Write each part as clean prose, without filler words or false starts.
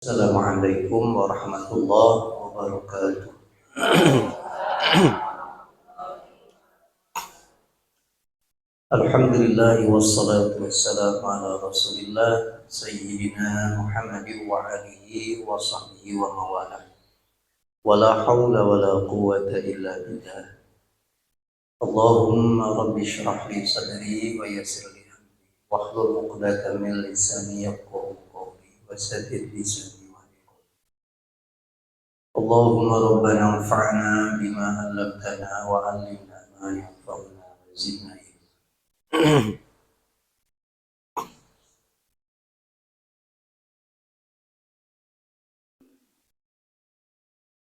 Assalamualaikum warahmatullahi wabarakatuh. Alhamdulillah wassalatu wassalamu ala Rasulillah sayyidina Muhammad wa alihi wa sahbihi wa mawala. Wala hawla wala quwwata illa billah. Allahumma rabbi shrah li sadri wa yassir li amri wahlul 'uqdatam min lisani yafqahu qawli wa saddid lisani wa hdi qalbi. Allahumma rabbana anfa'na bima 'allamtana wa 'allimna ma yanfa'una wa zidna ilma.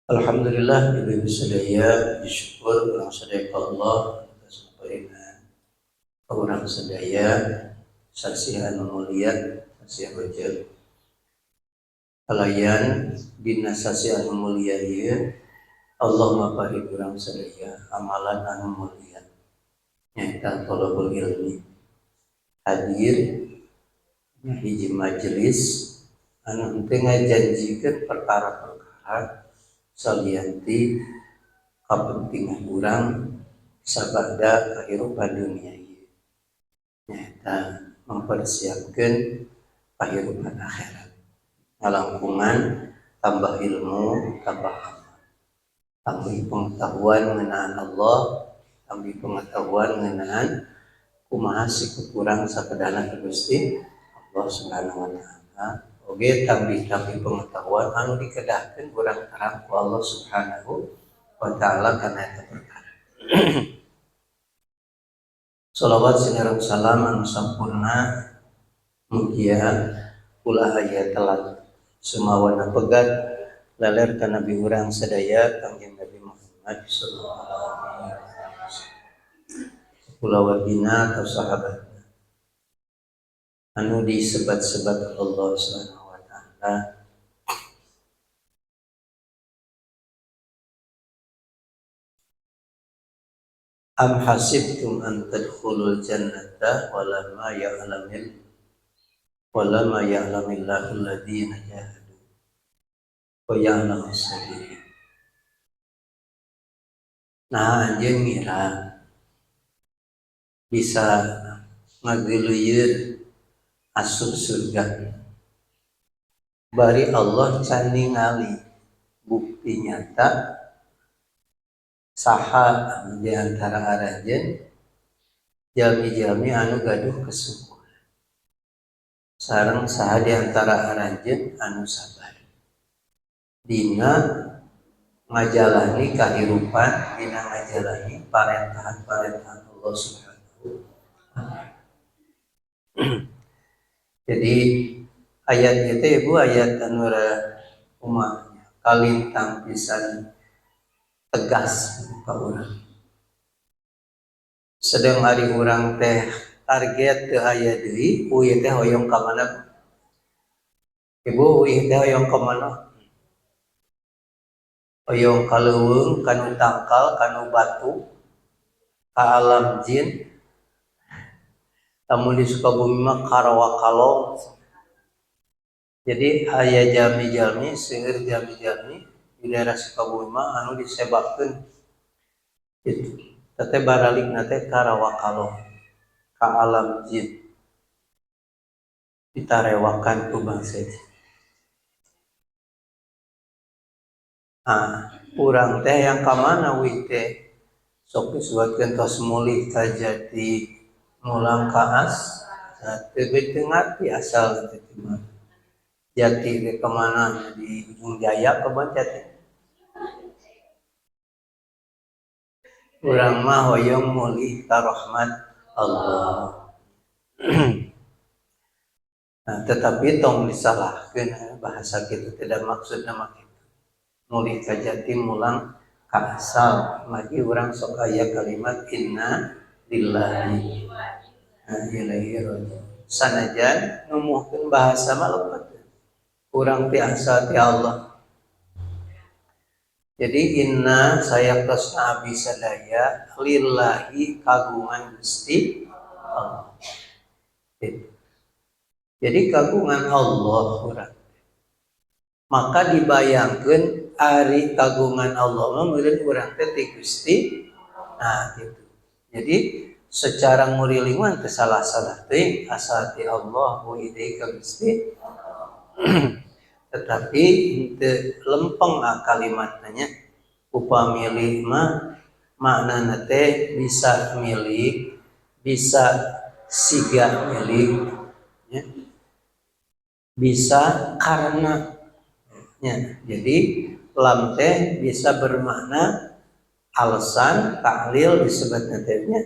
Alhamdulillah, ibu-ibu sadaya, disyukur urang sadaya ka Allah atas paparina urang sadaya sasih anu mulia, sasih Rajab. Kalayan dina sasih anu mulia ieu Allah mapari urang sadaya amalan anu mulia, nyaeta thalabul ilmi. Hadir hiji majelis anu henteu ngajanjikeun perkara-perkara salianti kapentingan urang sabada kahirupan dunia ieu, nyaeta mempersiapkeun kahirupan akhirat, ngalangkungan tambah ilmu, tambah amal, tambah pengetahuan ngeunaan Allah, tambah pengetahuan ngeunaan kumaha sikap urang sakedahna ka Gusti Allah Subhanahu wa taala. Oge tambih-tambih pengetahuan anu dikedahkeun urang terang ku Allah Subhanahu wa taala kana eta perkara. Salawat sareng salam anu sampurna mugia ulah aya telat sumawana pegat laler ka nabi urang sadaya Kangjeng Nabi Muhammad sallallahu alaihi wasallam, kulawargina atau sahabatna anu disebat-sebat Allah Subhanahu wa taala. Am hasibtum an tadkhulul jannata walama ya'lamillahu alladhina jahadu wa ya'lamus sabirin. Nah, anjeun ngira bisa ngageluyeur asup surga bari Allah can ningali bukti nyata saha di antara aranjeun jalmi-jalmi anu gaduh kesungguhan sareng saha di antara aranjeun anu sabar dina ngajalani kahirupan, dina ngajalani parentahan-parentahan Allah Subhanahu wa taala. Jadi ayat itu, ibu, ayat anu kumaha kalintang pisan, tegas ka urang. Sedang ari urang teh target teu aya deui, uih teh hoyong ka mana? Ibu, uih teh hoyong ka mana? Hoyong ka leuweung, kanu tangkal, kanu batu, ka alam jin. Lamun di Sukabumi mah Karawakalong. Jadi aya jalmi-jalmi, seueur jalmi-jalmi di daerah Sukabumi mah anu disebakeun itu. Teh baralikna teh Karawakalong, ka alam jin. Ditarewakan ku bangsa jin. Ah, urang teh yang ka mana wih teh? Sok disebutkeun tos mulih ka jati, mulang ka as, teu teu ngarti asal teh di mana. Jati teh ka mana? Di Ujung Jaya kebon jati. Urang mah hoyong mulih ka rahmat Allah. Nah, tetapi tong disalahkeun bahasa kitu, tidak maksud nama kitu. Mulih ka jati, mulang ka asal. Magi urang sok aya kalimat inna lillahi wa ilaihi raji'un. Sanajan numuhkeun bahasa mah lepat. Urang ti asal ti Allah. Jadi inna sayaktosna abdi sadaya, lillahi kagungan Gusti Allah. Gitu. Jadi kagungan Allah urang. Maka dibayangkan ari kagungan Allah mah meureun urang teh ti Gusti. Nah, gitu. Jadi secara nguriling mah teu salah-salah teuing, asal ti Allah wa ka Gusti. Tetapi henteu lempeng kalimatnya. Upami li mah maknana teh bisa milik, bisa siga milik ya. Bisa karena ya. Jadi lam teh bisa bermakna alasan, taklil disebutnya teh nya.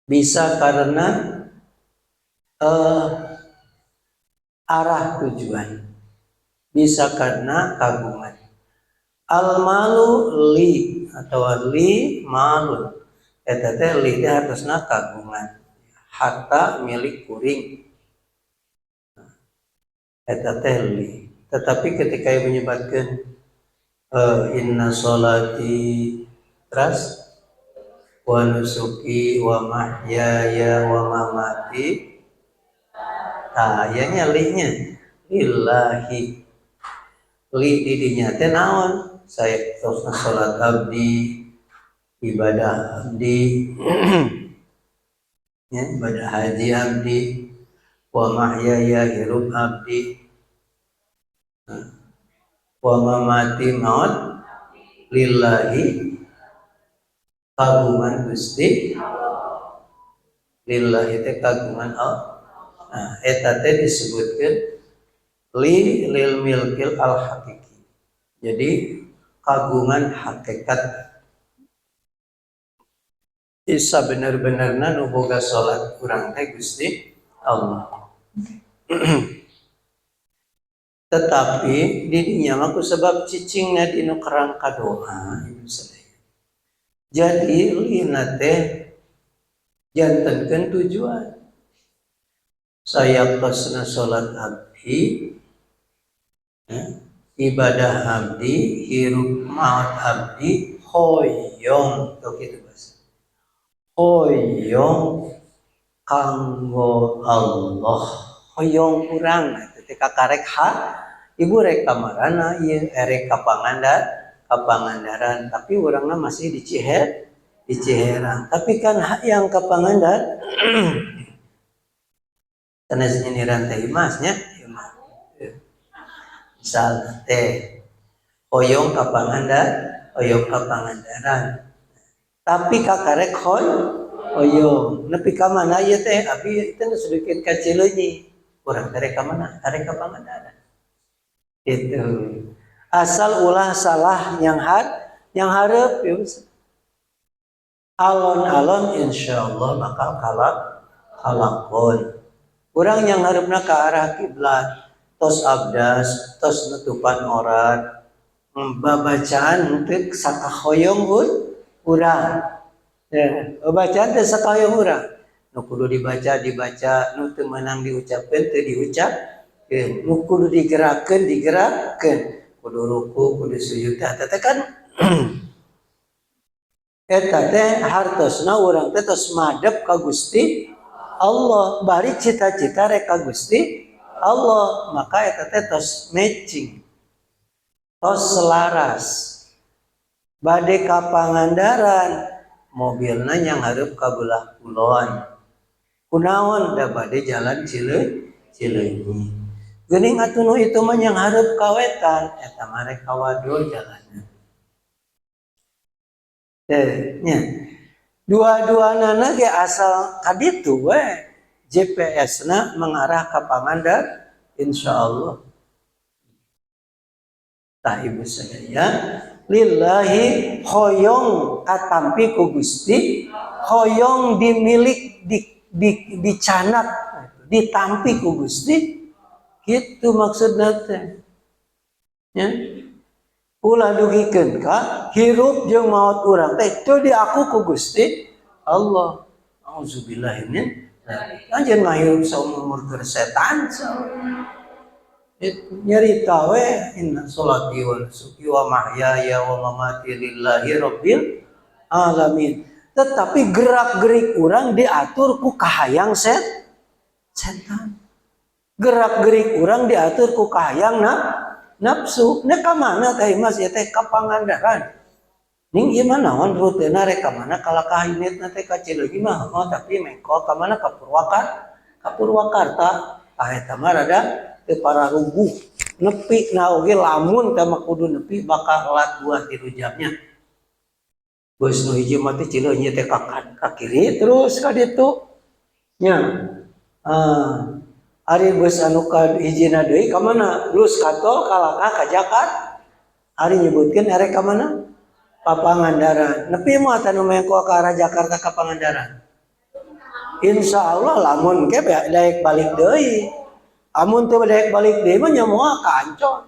Bisa karena arah tujuan, bisa karena kagungan. Al malu li atau li malun, eta teh li teh hartosna kagungan, harta milik kuring, eta teh li. Tetapi ketika ibu menyebutkan inna sholati terus wa nusuki wa mahyaya wa mamati, tah nya li-nya lillahi. Li didinya teh naon? Saya terus salat abdi, ibadah abdi ya, ibadah haji abdi, wa mahyaya hirup abdi, wa mamati maut, lillahi kagungan Gusti. Lillahi teh kagungan Allah. Nah, eta teh disebutkan li lil milkil al hakiki, jadi kagungan hakikat. Isa bener-benerna nu boga salat urang teh Gusti Allah. Tetapi didinya mah ku sebab cicingna dinu kerangka doa, ibu sadaya. Jadi lina teh jantenkeun tujuan. Saya tosna salat abdi, ya, ibadah abdi, hirup maut abdi, hoyong tuh gitu bahasa. Hoyong kanggo Allah, hoyong urang ketika karek ha ibu rek kamarana ieu, erek ka Pangandaran, tapi urangna masih di Ciher, di Ciherang, tapi kan yang ka Pangandaran sanes nyindiran teh Imas nya. Imas misal teh hoyong ka Pangandaran, hoyong ka Pangandaran, tapi kakarek hoyong nepi ka mana ieu teh? Abi itu sedikit ka Cileunyi, urang teh ka mana? Karek ka Pangandaran. Itu asal ulah salah yang hareup ya. Alon-alon insyaallah bakal kalak kalakon. Urang yang harapna ke arah kiblat, tos abdas, tos nutupan aurat, babacaan untuk sakahoyong urang ya, babacaan teh sakahoyong urang, nu kudu dibaca dibaca, nu teu meunang diucapkeun teu diucapkeun, nu kudu digerakkeun digerakkeun, kudu ruku, kudu sujud. Teh teh kan eta teh hartosna urang teh tos madep ka Gusti Allah, bari cita-cita rek ka Gusti Allah, maka eta teh tos matching, tos selaras. Bade ka Pangandaran, mobilna yang hareup ka belah kulon, kunaon? Da bade jalan Cileunyi. Geuning atuh nu itu mah yang hareup ka wetan, eta mah rek ka wadul jalanna. Eh, nya. Dua-duanana ge asal kaditu we. GPS na mengarah ke Pangandar, insyaallah. Tah, ibu sadaya, lillahi hoyong katampi ku Gusti, hoyong dimilik, di dicanak, ditampi ku Gusti, gitu maksudna teh. Ya. Ulah dugikeun ka hirup jeung maot urang teh teu diaku ku Gusti Allah. Auzubillahi min. Anjeun mah hirup saumur keur setan. Itu nyerita we inna sholati wa nusuki wa mahyaya wa mamati lillahi rabbil alamin. Tetapi gerak-gerik urang diatur ku kahayang setan. Gerak-gerik urang diatur ku kahayang nafsu. Nek ka mana teh Mas ieu teh ka Pangandaran. Ning ieu mah naon rutena rek ka mana kalakah unitna teh ka Cileunyi mah oh, tapi mengko ka mana ka Purwakarta. Ka Purwakarta tah eta mah rada teu pararuguh. Nepi na oge lamun teh mah kudu nepi bakal telat 2-3 jamnya. Geus nu hiji mah teh Cileunyi teh ka kiri terus ka ditu. Nya. Ari bus anu ka hijina deui ka mana? Lus ka tol kalakah ka Jakarta. Ari nyebutkeun erek ka mana? Ka Pangandaran. Nepi mah teh nu mengko ka arah Jakarta ka Pangandaran. Insya Allah lamun ke daek balik deui. Amun teu daek balik deui mah nya moal ka Ancol.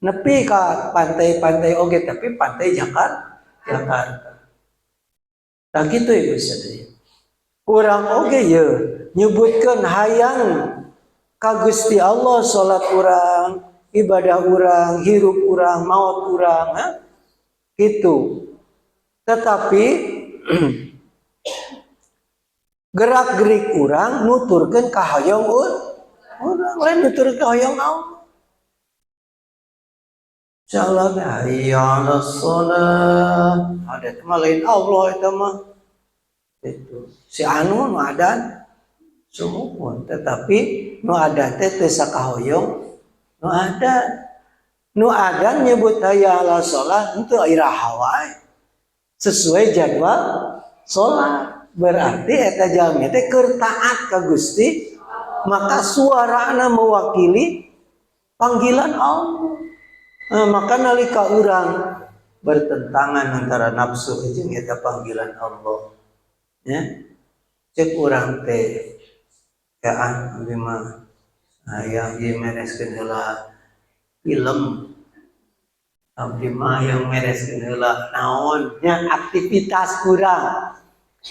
Nepi ka pantai-pantai oge tapi pantai Jakarta. Jakarta. Tah kitu ibu sadaya. Urang oge ye nyebutkeun hayang ka Gusti Allah salat urang, ibadah urang, hirup urang, maot urang, ha? Gitu. Tetapi gerak-gerik urang nuturkeun ka hoyong urang lain nuturkeun ka hoyong Allah. Insyaallah hayya 'alas shalah. Ada mah lain Allah eta mah. Itu si anu nu adan sumuhun, tetapi nu adan teh teu sakahoyong nu adan. Nu adan nyebut hayya 'alas shalah henteu iraha wae. Sesuai jadwal salat. Berarti eta jalmi teh keur taat ka Gusti, maka suarana mewakili panggilan Allah. Nah, maka nalika urang bertentangan antara nafsu jeung eta panggilan Allah. Ya. Cek urang teh ya abdi mah hayang ieu mereskeun heula film. Abdi mah hayang mereskeun heula naon nya aktivitas urang.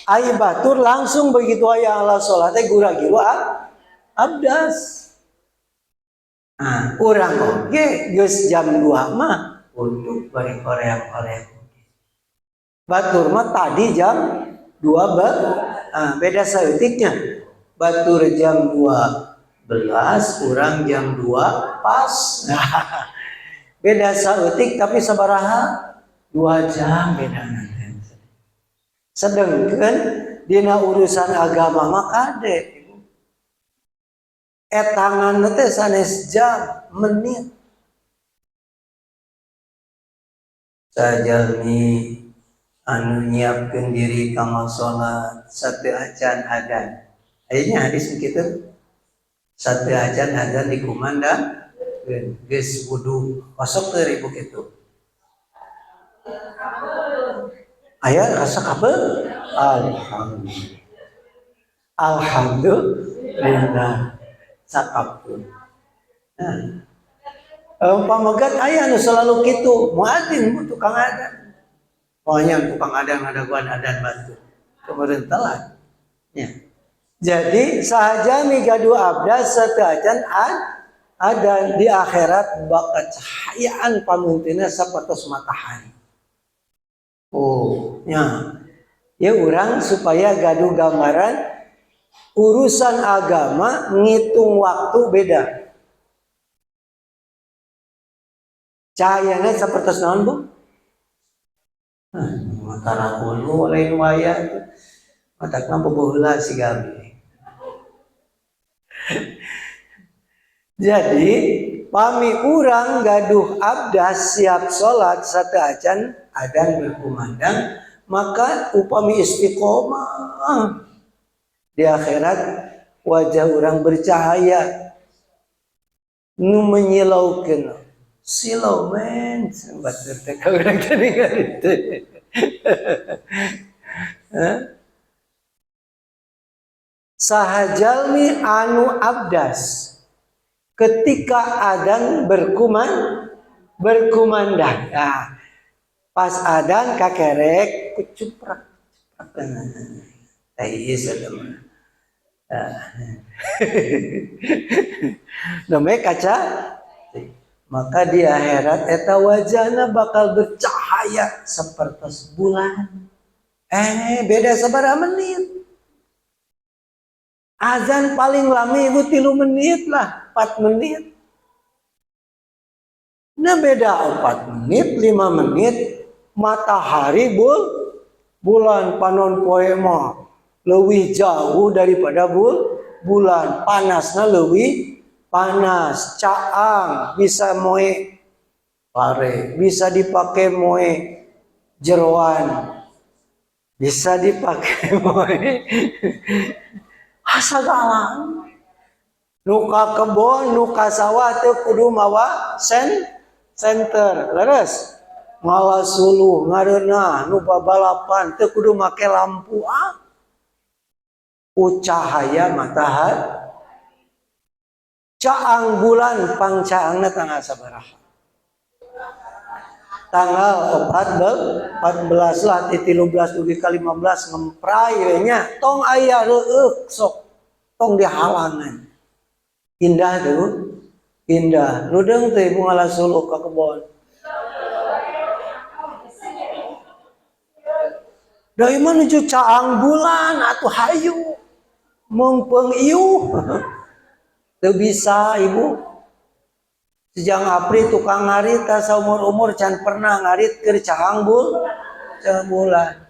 Ai batur langsung begitu aya ala salat teh gura-giru abdas. Nah, urang oge geus jam 2 mah untuk bari koreang-koreang. Batur mah tadi jam 2 beda saeutiknya. Batur jam 12, urang jam 2 pas. Beda saeutik tapi sabaraha? 2 jam beda nanti. Sedangkan dina urusan agama mah kade. Etangan teh sanes jam menit. Sajalmi anu nyiapkeun diri kanggo salat sateuacan adan. Ayeuna hadis kitu. Sateuacan adan dikumandangkeun geus wudu. Osok teu ribu kitu. Aya rasa kape? Alhamdulillah. Alhamdulillah. Sakapun. Nah, pamegat aya nu selalu kitu, muadzin tukang adan. Pokoknya tukang adan ngadaguan adan batu. Kemarin telat. Ya. Jadi sahajami gaduh abdas sateuacan adan di akhirat bakal cahayaan pamuntina sapertos matahari. Oh, ya. Ya urang supaya gaduh gambaran urusan agama ngitung waktu beda. Cahayanya seperti naon, Bu? Mata rakunu lain waya matakna boboheula si Gabi. Jadi pami urang gaduh abdas siap salat sateuacan adan berkumandang, maka upami istiqomah di akhirat wajah orang bercahaya nu menyilaukeun silau men batur teh ka urang tadi itu. Sahajalmi anu abdas ketika adan berkumandang. Nah, pas adan kakerek kucuprak. Teh mah. Namanya kaca. Maka di akhirat eta wajahna bakal bercahaya seperti bulan. Beda sabaraha menit. Azan paling lama ibu 3 menit lah, 4 menit. Nah beda 4 menit, 5 menit matahari bulan panon poe mah leuwih jauh daripada bulan, panasna leuwih panas, caang bisa moe pare, bisa dipakai moe jeroan, bisa dipakai moe sagala. Nu ka kebon, nu ka sawah teu kudu mawa senter, leres. Ngala suluh, ngareunah, nu babalapan teu kudu make lampu ah. Ku cahaya matahari. Caang bulan pangcaangna tanggal sabaraha? Tanggal 14 lah, ti 13 dugi ka 15 ngempray we nya. Tong aya reueuk sok, tong dihalangan. Indah tuh, Bu. Indah. Nudeung teh ibu ngala suluh ka kebon. Dari menuju caang bulan atuh hayu meungpeung iuh. Teu bisa ibu. Sejang Apri tukang ngarit ta saumur-umur can pernah ngarit keur caang caang bulan.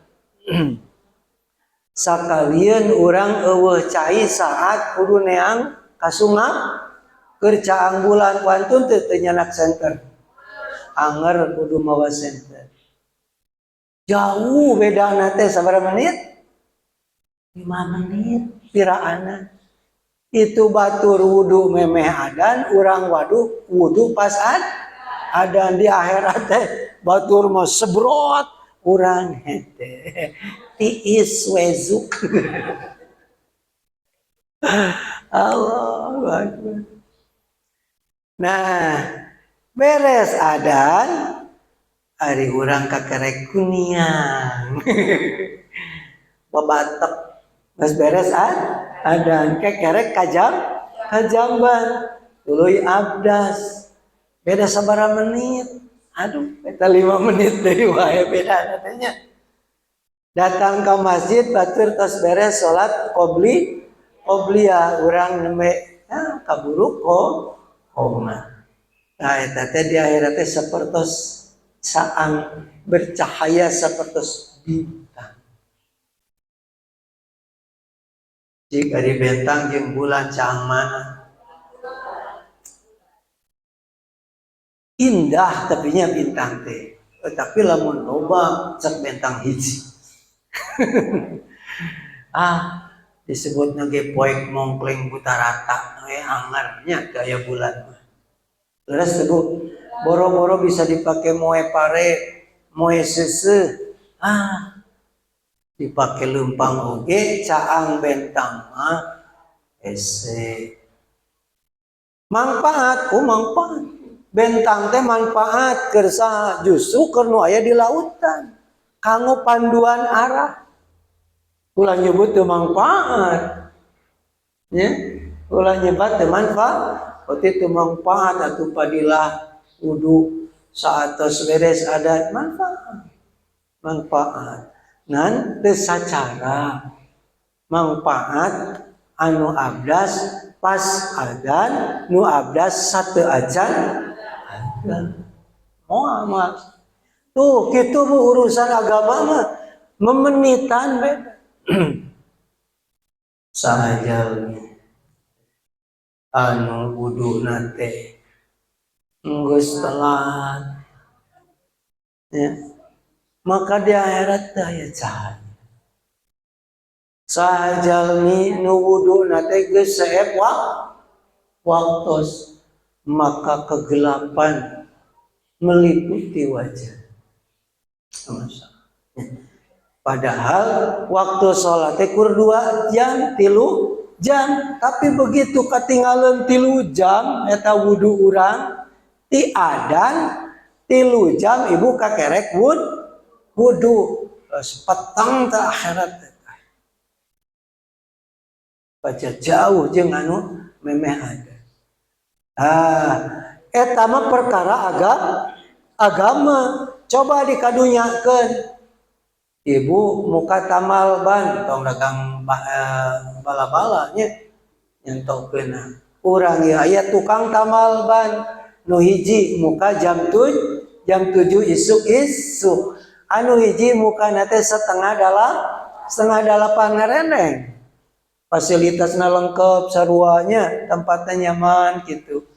Sakalieun urang eueuh cai saat kudu neang ka sungap keur caang bulan wantun teu teu nyanak senter. Anger kudu mawa senter. Jauh bedana teh sabaraha menit? 5 menit piraana. Itu batur wudu memeh adan, urang wadu wudu pas adan di akhirat teh batur mah sebrot urang hete tiis wezuk. Allahu Akbar. Nah, beres adan ari urang kakerek kuniang. Babatek geus beres adan kekerek kajamban tuluy abdas. Beda sabaraha menit? Aduh, eta 5 menit deui wae beda teh nya. Datang ke masjid batur tos beres salat qobliyah urang nembe kaburu koma. Nah, eta teh di akhirat teh sapertos saang bercahaya sapertos bintang. Jika di bentang jeung bulan caang mana? Indah tapinya bintang teh. Tapi lamun loba cek bentang hiji. Disebut ge poek mongkleng buta rata we angarnya gaya bulan mah. Terus Bu, boro-boro bisa dipakai moe pare, moe seuseuh. Dipakai lempang oge caang bentang mah hese. Manfaat, oh manfaat. Bentang teh manfaat keur saha? Justru keur nu aya di lautan. Kanggo panduan arah. Ulah nyebut teu manfaat. Nya, ulah nyebat teu manfaat. Berarti teu manfaat atuh padilah wudu saatos beres adat manfaat. Manfaat. Ngan teu sacara manfaat anu abdas pas adan, nu abdas sateu acan adan. Moal mah. Tuh kitu Bu urusan agama mah memenitan beda. Sahaja anu wuduna teh geus telat ya, maka di akhirat teh aya cahaya. Sahajalmi nu wuduna teh geus seep waktos, maka kegelapan meliputi wajah. Masya. Padahal waktu sholat teh kur 2 jam, 3 jam, tapi begitu ketinggalan 3 jam eta wudu urang ti adan 3 jam ibu kakerek wudu sepetang teh akhirat teh. Baca jauh jeung anu memeh ada. Eta mah perkara agama. Coba dikadunyakeun. Ibu muka tamal ban tong dagang bala-bala nya. Nyontokeun urang ya, aya tukang tambal ban, nu hiji muka jam 7 isuk isuk, anu hiji muka teh 7.30, ngarendeng. Fasilitasnya lengkap saruanya, tempatnya nyaman gitu,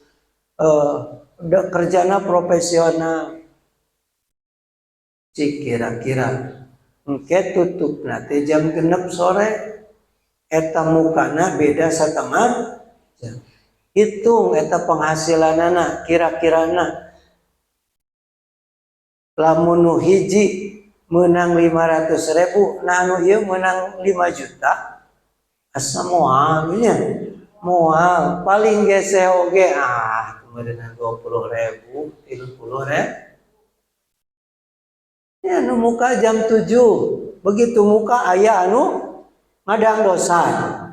kerjana profesional. Cik, kira-kira engke tutup nanti jam 6 sore, eta mukana beda setengah jam. Hitung eta penghasilanana kira-kirana. Lamun nu hiji menang 500 ribu, nah anu ieu menang 5 juta, asa moal nya? Moal. Paling gese oge kemudian 20 ribu, 30 ribu ya. Nu muka jam 7, begitu muka aya anu ngadangdosan.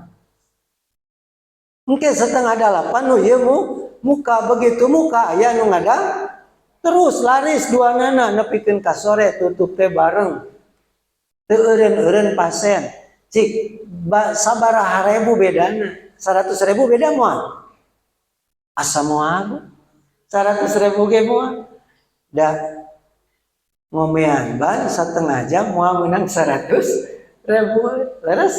Mungkin 7.30 nu ieu muka, begitu muka aya anu ngadang, terus laris dua nana nepikeun ka sore, tutup teh bareng, teu eureun-eureun pasien. Cik, sabaraha ribu bedana? 100 ribu beda moal? Asa moal 100 ribu ge moal da. Ngomean ban setengah jam moal menang 100 ribu. Leres,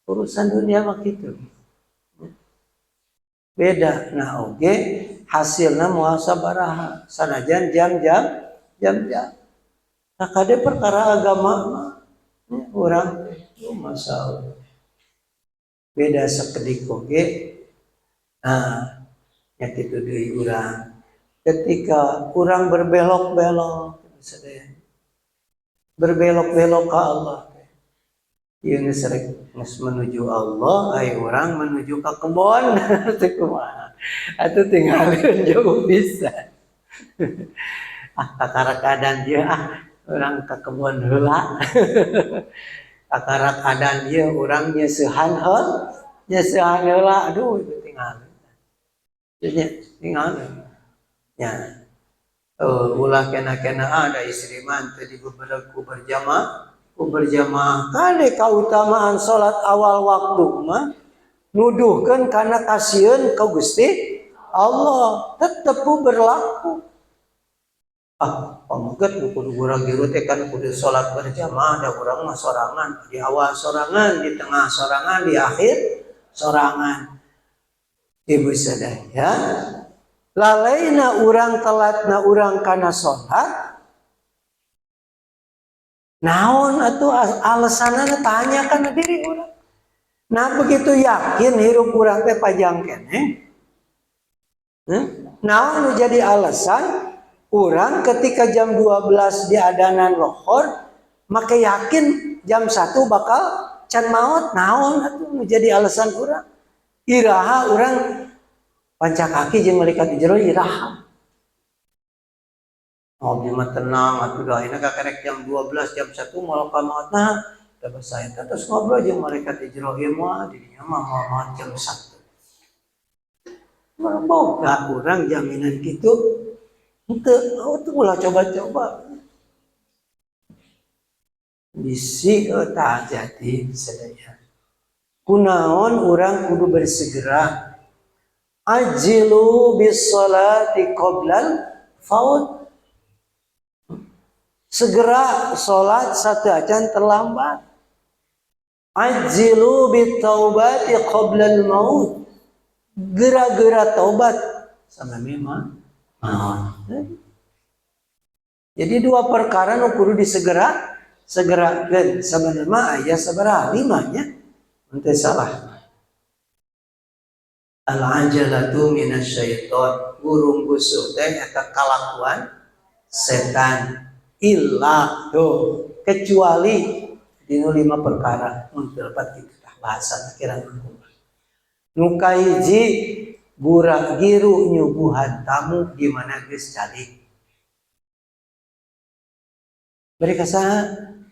urusan dunia mah gitu beda. Nah, oke, hasilnya moal sabaraha sanajan jam-jam jam-jam. Nah, kade perkara agama mah ya, urang oh, masalah beda sekedik oge. Nah, ya kitu deui urang ketika urang berbelok-belok, berbelok-belok ke Allah. Ieu geus rek geus menuju Allah, ai urang menuju ke kebon teh kumaha atuh? Tinggalkeun jauh bisa. Ah, kakara keadaan dia, ah, urang ke kebon heula. Kakara keadaan dia, urang nyeusehan heula, nyeusehan heula. Aduh, itu tinggal tinggal ya. Ulah kena-kena ada istri mah teu dibebereg ku berjamaah, ku berjamaah. Kade kautamaan salat awal waktu mah nuduhkeun karena kasieun ka Gusti Allah, tetep berlaku. Ah, pameget nu kudu gura giru teh kan kudu salat berjamaah, da urang mah sorangan, di awal sorangan, di tengah sorangan, di akhir sorangan. Ibu sadaya, lalaina urang, telatna urang kana salat naon atuh alasanana? Tanyakan diri urang. Nah, begitu yakin hirup urang teh panjang keneh, Naon nu jadi alasan urang ketika jam 12 di adanan lohor maka yakin jam 1 bakal can maut? Naon atuh nu jadi alasan urang? Iraha urang pancakaki jeung malaikat Ijroil, iraha? Oh, mah tenang atuh, dah ayeuna kakarek jam 12, jam 1 moal ka maut. Nah, da saya terus ngobrol jeung malaikat Ijroil mah dirinya mah moal maut jam 1. Boga urang jaminan gitu? Henteu. Oh, tuh ulah coba-coba. Bisi tak jadi sadaya. Kunaon urang kudu bersegera? Ajilu bis salati qoblal faut. Segera sholat sateuacan terlambat. Ajilu bit taubati qoblal maut. Gera-gera taubat sama memang maut. Jadi dua perkara nu kudu disegera segerakeun. Sebenarnya aya sabaraha? Lima nya. Henteu salah. Al ajalatu minasyaiton. Gurung gusuh teh eta kalakuan setan. Illa tuh, kecuali dinu lima perkara mun lepat kitu tah bahasa kira. Nu kahiji, gura giru nyuguhan tamu di mana geus calik. Beri saha?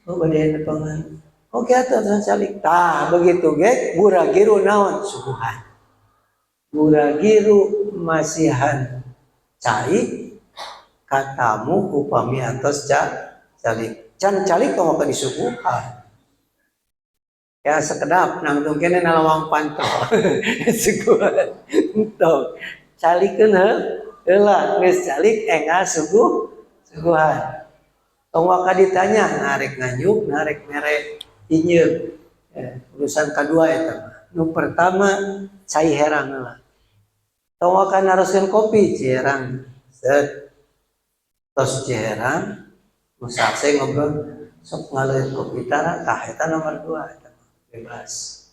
Oh, bade nepangan. Oke atuh, atuh calik. Tah, begitu ge gura giru naon? Suguhan. Gura giru masihan cai ka tamu upami atos calik. Can calik tong ka disuguhan. Ya sekedap nangtung kene nalawang panto. Suguhan. Entong. Calikeun heula, geus calik enggal suguhan. Tong waka ditanya, narek nganjuk, narek mere injeum. Urusan kedua eta mah. Nu pertama cai herang heula. Tong waka naroskeun kopi ciherang. Set. Tos ciherang, nu sakse ngobrol sok ngaleueut kopi tara, tah eta nomor 2 eta mah bebas.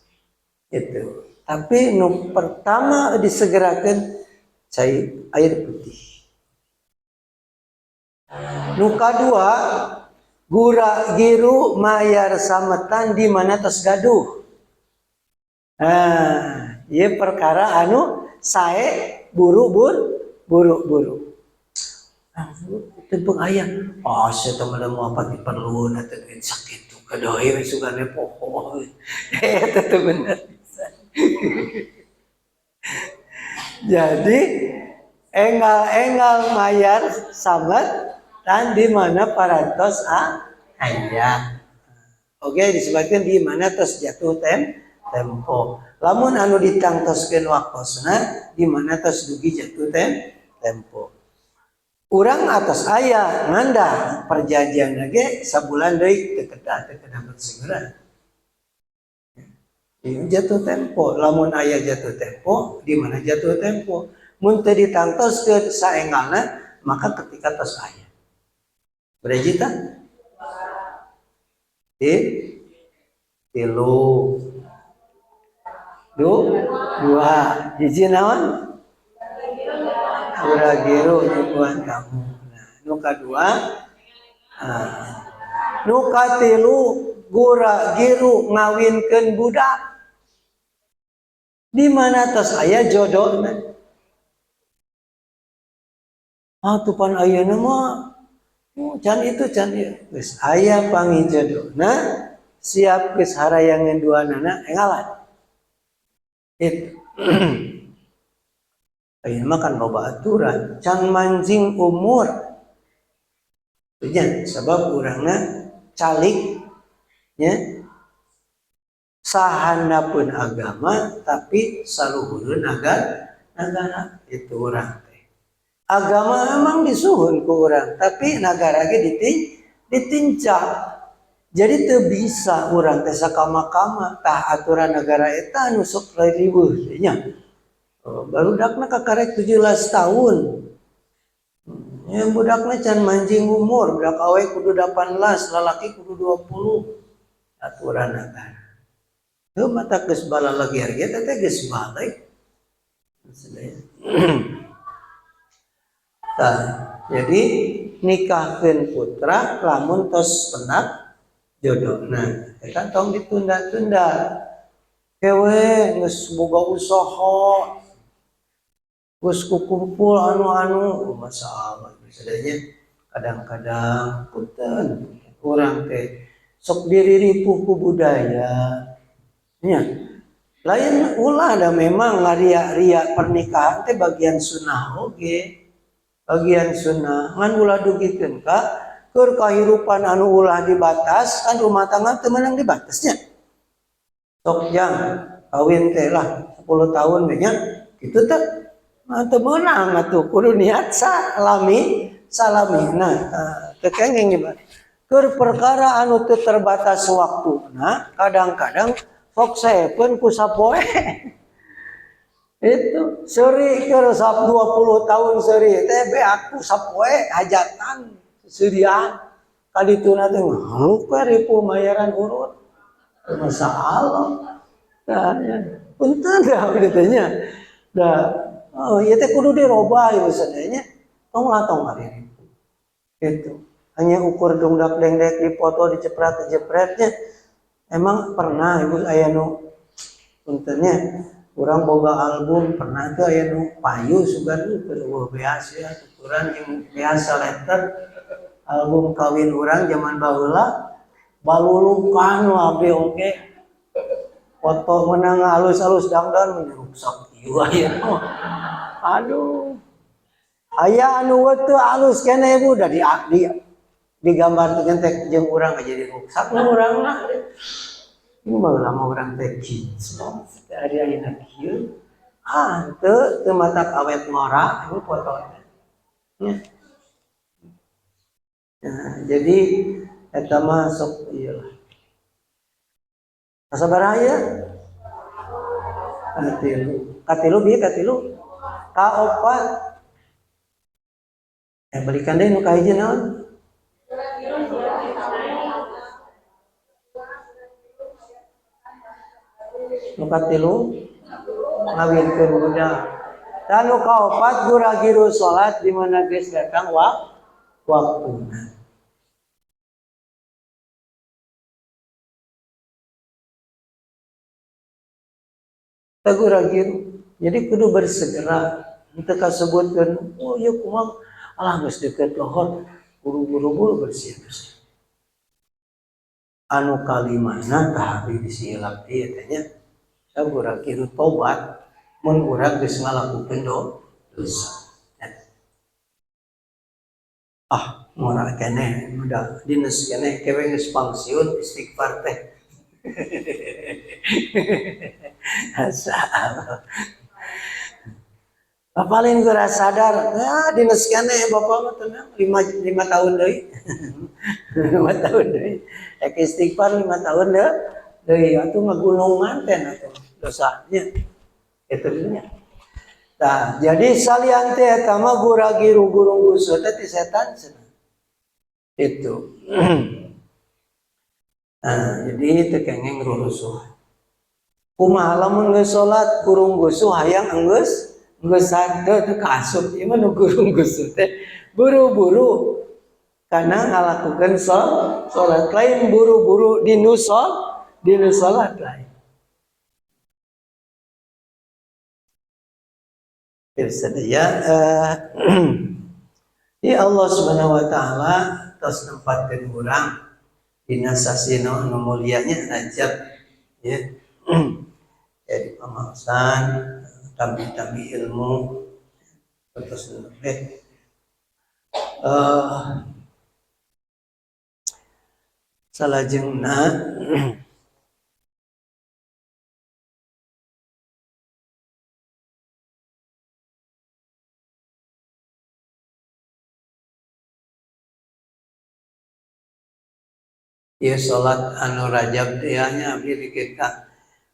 Itu. Tapi nu pertama disegerakeun cai air putih. Nu kadua gura giru mayar sametan di mana tos gaduh. Nah, ieu perkara anu sae buru buru buru. Teu aya. Oh, saya teh mah moal pati perlu teh duit sakitu. Kadoe we sugane poho. Eta teh bener pisan. Jadi enggal-enggal mayar sametan di mana parantos aya. Oke, disebutkan di mana tos jatuh tempo. Lamun anu ditangtoskeun waktosna di mana tos dugi jatuh tempo. Urang atas aya nganda perjanjian lagi sabulan deui teu kedah bersegera. Ini jatuh tempo. Lamun aya jatuh tempo, di mana jatuh tempo? Mun teu ditangtoskeun saenggalna, maka ketika tos aya. Berapa tah? Di tilu dua hiji naon? Gura-giru nyuguhan tamu. Nah, nu kadua, nu katilu gura giru ngawinkeun budak. Di mana tos aya jodohna? Ah, tupan ayeuna mah oh, can itu can ieu. Geus aya panggih jodohna, siap geus harayangeun duanana enggalan. Itu. Ayeuna mah kan loba aturan, can manjing umur. Nya, sebab urangna calik nya sahandapeun agama tapi saluhureun nagara itu urang teh. Agama emang disuhun ku urang, tapi nagara ge ditincak. Jadi teu bisa urang teh sakama-kama tah aturan negara eta anu sok riweuh nya. Oh, barudakna kakarek 17 tahun. Ya budakna can manjing umur, budak awe kudu 18, lalaki kudu 20. Aturan negara. Heuh mata geus balaleger ge teh geus balik. Tah, jadi nikahkeun putra lamun tos penak jodohna. Eta tong ditunda-tunda. Kewe geus boga usaha, geus kukumpul anu-anu, oh, masalah misalnya kadang-kadang punten urang teh sok diriripuh ku budaya. Nya. Lain ulah da memang ngaria-ria pernikahan teh bagian sunnah oge. Bagian sunnah ngan ulah dugikeun ka keur kahirupan anu ulah dibatas kan rumah tangga teu meunang dibatasnya. Sok jang kawin teh lah 10 tahun we nya kitu teh teu meunang atuh kudu niat salami salami. Nah, teu kenging dibatas. Keur perkara anu teu terbatas waktuna kadang-kadang sok sepen ku sapoe. Itu seuri keur 20 tahun seuri teh beak ku sapoe hajatan seserian kadituna teh ngaluk we ripuh mayaran urut. Masalah. Nah, ya. Punten dah kitu nya. Da oh ieu teh kudu dirobah ieu sadayanya. Tong lah tong ari. Itu. Hanya ukur dungdak dengdek dipoto dicepret jepretnya. Emang pernah ibu aya nu puntennya urang boga album pernah tuh aya nu payu sugan keur eueuh beas ya tuturan jeung biasa letter album kawin urang zaman baheula balulukan abdi oge foto menang halus-halus dangdan ruksak ieu aya. Aduh, aya anu teu halus keneh ibu da di digambar teh jeung urang jadi ruksak nu urangna. Ini baheula mah urang teh kinclong ari ayeuna kieu. Ah, teu teu matak awet ngora ieu fotona. Ya. Nah, jadi eta mah sok ieu lah. Sabaraha ya? Katilu. Katilu bieu katilu. Kaopat. Balikan deui nu kahiji naon? Nu katilu ngawinkeun budak. Dan nu kaopat gura-giru salat di mana geus datang waktuna. Gura-giru. Jadi kudu bersegera. Teu kasebutkeun, oh ieu kumaha? Alah geus deukeut lohor, buru-buru bersih-bersih. Anu kalimana tah abdi disilap ieu teh nya. Gura-giru tobat mun urang geus ngalakukeun dosa. Ah, ngora keneh udah dinas keneh kewe geus pangsiun istighfar teh. Asal. Bapak lain geura sadar, ya dinas keneh bapak mah tenang 5 tahun deui. 5 tahun deui. Ek istighfar 5 tahun deui atuh ngagunungan teh atuh dosanya. Itu nya. Nah, jadi salian teh eta mah gura-giru gurung gusuh teh ti setan cenah. Itu. Nah, jadi teu kengeng rurusuh. Kumaha lamun geus salat kurung gusuh hayang enggeus geus henteu teu kaasup ieu mah nu gurung gusuh teh buru-buru kana ngalakukeun salat lain buru-buru dinu salat lain. Sadaya ya Allah Subhanahu wa taala tos nempatkeun urang dina sasina anu mulianya Rajab ya. Jadi pamaosan tambi-tambi ilmu terus salajengna ieu salat anu Rajab teh nya abdi dikeun ka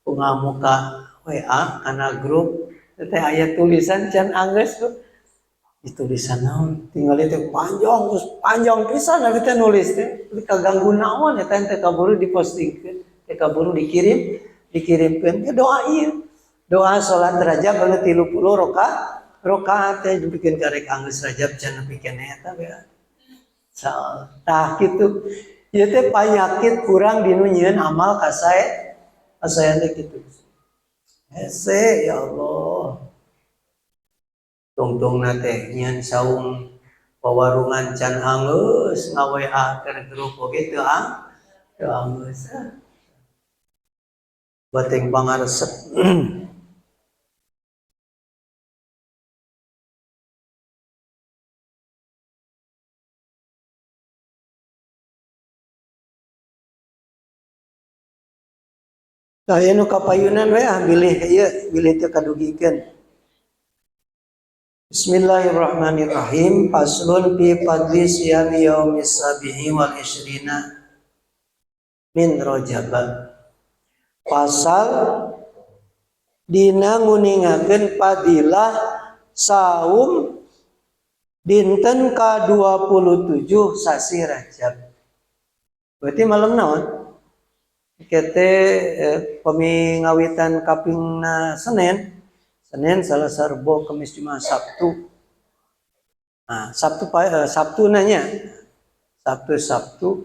ngamuka WA kana grup teh aya tulisan can anggeus tuh. Di tulisan naon tinggal teh panjang terus panjang pisan abdi teh nulis teh kaganggu naon eta teh kaburu dipostingkeun teh kaburu dikirimkeun teh doa ieu doa salat Rajab anu 30 rakaat teh dipikeun karek anggeus Rajab can nepi keneh eta we. Tah kitu ieu teh panyakit kurang dinu nyieun amal kasae kasaean teh kitu. Hese ya Allah. Tungtungna teh nyieun saung pawarungan can anggeus nga-WA keur grup oge teu anggeus. Bating pangaresep. Tah ieu nu kapayunan we ah bilih ieu bilih teu kadugikeun. Bismillahirrahmanirrahim. Faslun fi fadli siyami yaumis sabihi wal isrina min Rajab. Pasal dina nguningakeun fadilah saum dinten ka-27 sasi Rajab. Berarti malam naon? Kete pemi ngawitan kapingna Senin, Senin, Selasa, Rebo, Kamis, Jumat, Sabtu. Nah, Sabtu Sabtu nanya. Sabtu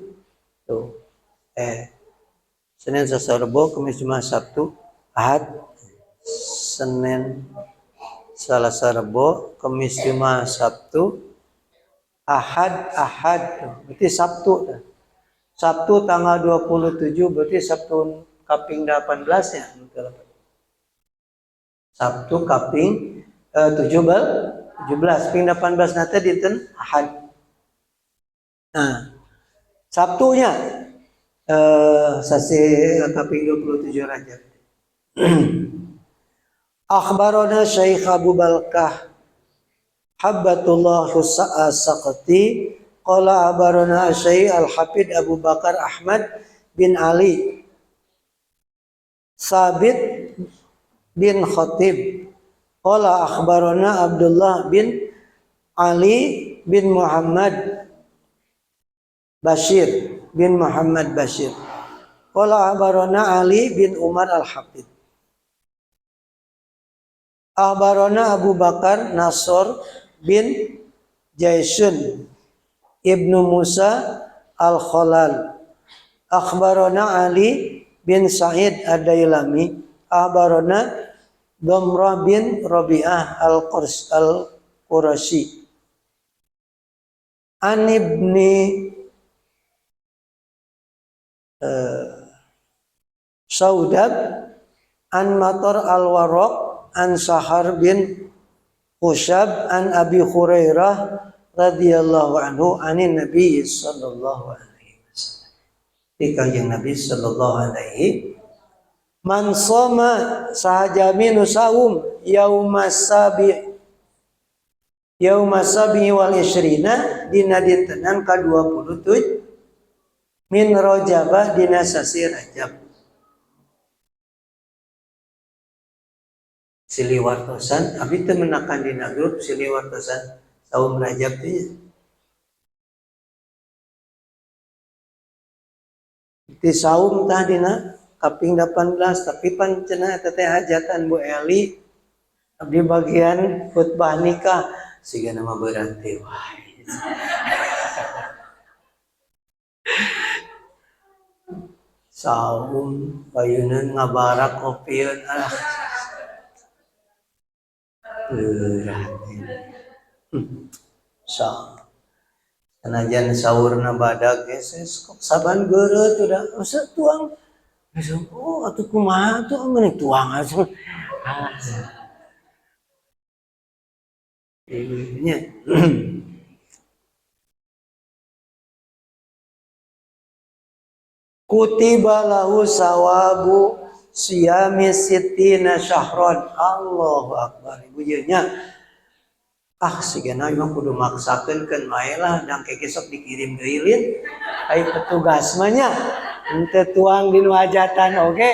tuh. Senin, Selasa, Rebo, Kamis, Jumat, Sabtu, Ahad, Senin, Selasa, Rebo, Kamis, Jumat, Sabtu, Ahad, Ahad. Berarti Sabtu dah. Sabtu tanggal 27 berarti Sabtu kaping 18 ya. Sabtu kaping 17 ping 18 nanti dinten Ahad. Nah, Sabtunya. Sasi kaping 27 Rajab. Akhbarana Syekh Abu Balkah Habbatullah As-Saqati qala akhbarana Syekh Al-Hafidh Abu Bakar Ahmad bin Ali Sabit bin Khatib qala akhbarana Abdullah bin Ali bin Muhammad Bashir bin Muhammad Bashir qala akhbarana Ali bin Umar Al-Hafidh akhbarana Abu Bakar Nasr bin Jaisun Ibnu Musa Al-Khalal akhbarana Ali bin Sa'id Ad-Dailami akhbarana Damrah bin Rabi'ah Al-Qurashi an ibni Saudab an Matar Al-Waraq an Sahar bin Khushab an Abi Hurairah radhiyallahu anhu anin Nabi sallallahu alaihi wasallam. Di Kanjeng Nabi sallallahu alaihi man soma sahaja nu saum yauma sabi wal isrina dina dintenan ka 27 min Rajabah dina sasi Rajab. Silih wartosan abi teu menakan dina grup silih wartosan saum Rajab teh. Di saum tah dina kaping 18 tapi pan cenah eta teh hajatan Bu Eli abdi bagian khutbah nikah siga nama berarti wah. Saum payunan ngabarak kopieun ah. Berat. Saum. Sanajan saurna badag geus kok saban geureuh udah usah tuang. Oh atuh kumaha tuh mending tuang aja. Ah. Nya. Kutiba lahu sawabu siyami sittina syahron. Allahu akbar. Ibu nya. Ah sigana imah kudu maksakeun keun wae lah dang keke sok dikirim deui lin. Ai petugas mah nya henteu tuang di nu hajatan oge.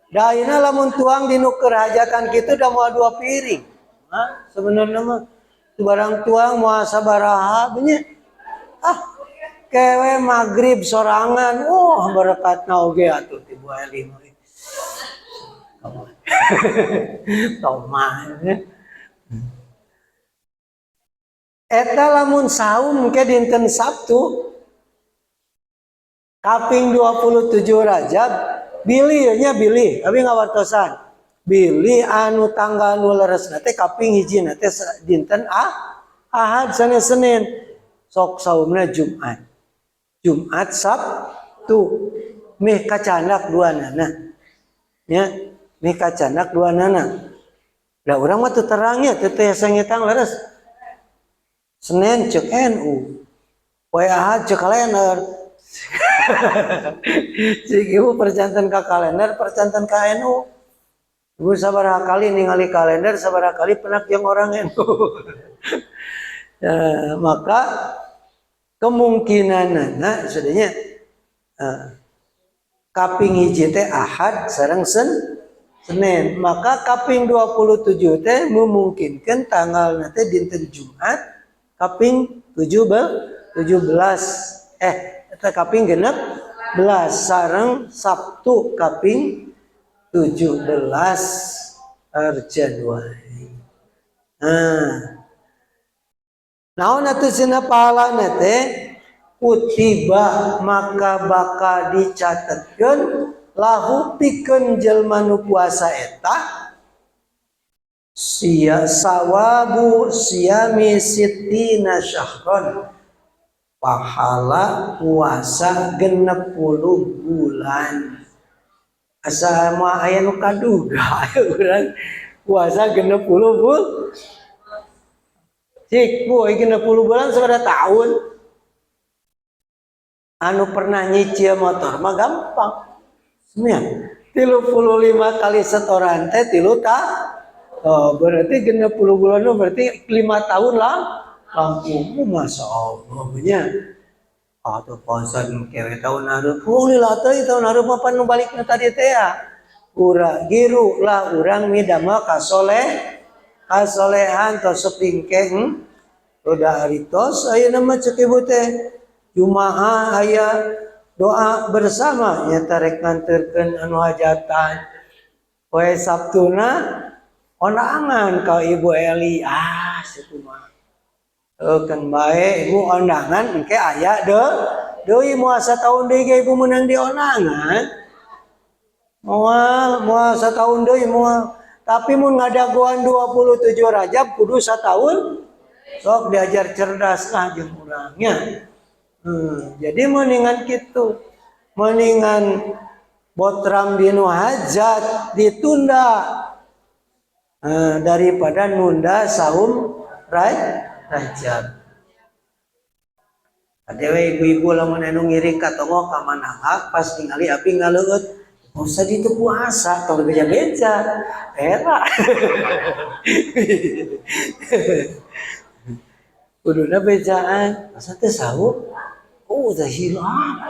Da ayeuna lamun tuang di nu keur hajatan kitu da moal 2 piring. Hah? Sebenarnya mah barang tuang moal sabaraha nya. Ah kewe maghrib sorangan, oh berekatna oge atuh ti Bu Eli mah. Tomah. Eta lamun saum ke dinten Sabtu kaping 27 Rajab bilih nya bilih abi ngawartosan bilih anu tanggal nu leresna teh kaping hiji na teh dinten Ahad sanes Senin sok saumna Jumat Jumat Sabtu meh kacandak dua nana nya meh kacandak dua nana da urang mah teu terangnya teu teh sangetang leres Senin cek NU poe Ahad cek kalender. Cik ibu percanten ka kalender, percanten ka NU. Ibu sabaraha kali ningali kalender, sabaraha kali penak jeung orang NU. Ya, maka kemungkinanana sudahnya kaping hiji teh Ahad sareng Senin. Maka kaping 27 teh memungkinkan tanggal teh dinten Jumat kaping 17 eta kaping 16 sareng Sabtu kaping 17 Januari. Nah, naon atuh cenah pahalana teh kutiba maka bakal dicatetkeun lahu pikeun jelema nu puasa eta sia sawabu siami sittina syahron pahala puasa 60 bulan. Asa mah aya nu kaduga urang puasa 60 bulan. Cik, bu, 60 bulan sabaraha tahun? Anu pernah nyicil motor mah gampang. Nya, 35 kali setoran teh 3 ta. Oh, berarti 60 bulan berarti 5 tahun lah langkung. Masya Allah nya. Atau puasa kewe tahun hareup. Oh, lila teh tahun hareup mah pan nu balikna tadi teh ya. Ura giru lah urang midamel kasoleh kasolehan tos sepingkeh. Udah hari tos ayeuna mah cek ibu teh Jumaah aya doa bersama nya rek nganterkeun anu hajatan. Poe Sabtuna ondangan ka Ibu Eli, ah situ mah. Keun bae ibu ondangan engke aya deui moal sataun deui ge ibu meunang di ondangan. Moal moal sataun deui moal. Tapi mun ngadagoan 27 Rajab kudu sataun sok diajar cerdas lah jeung urangnya. Jadi mendingan kitu. Mendingan botram dinu hajat ditunda daripada nunda saum Rajab. Adewe ibu-ibu lamun anu ngiring ka tonggo ka manangak pas ningali abdi ngaleueut, usah ditu puasa tong beja-beja. Era. Kuduna bejaan, asa teh saum? Oh, teh hilap.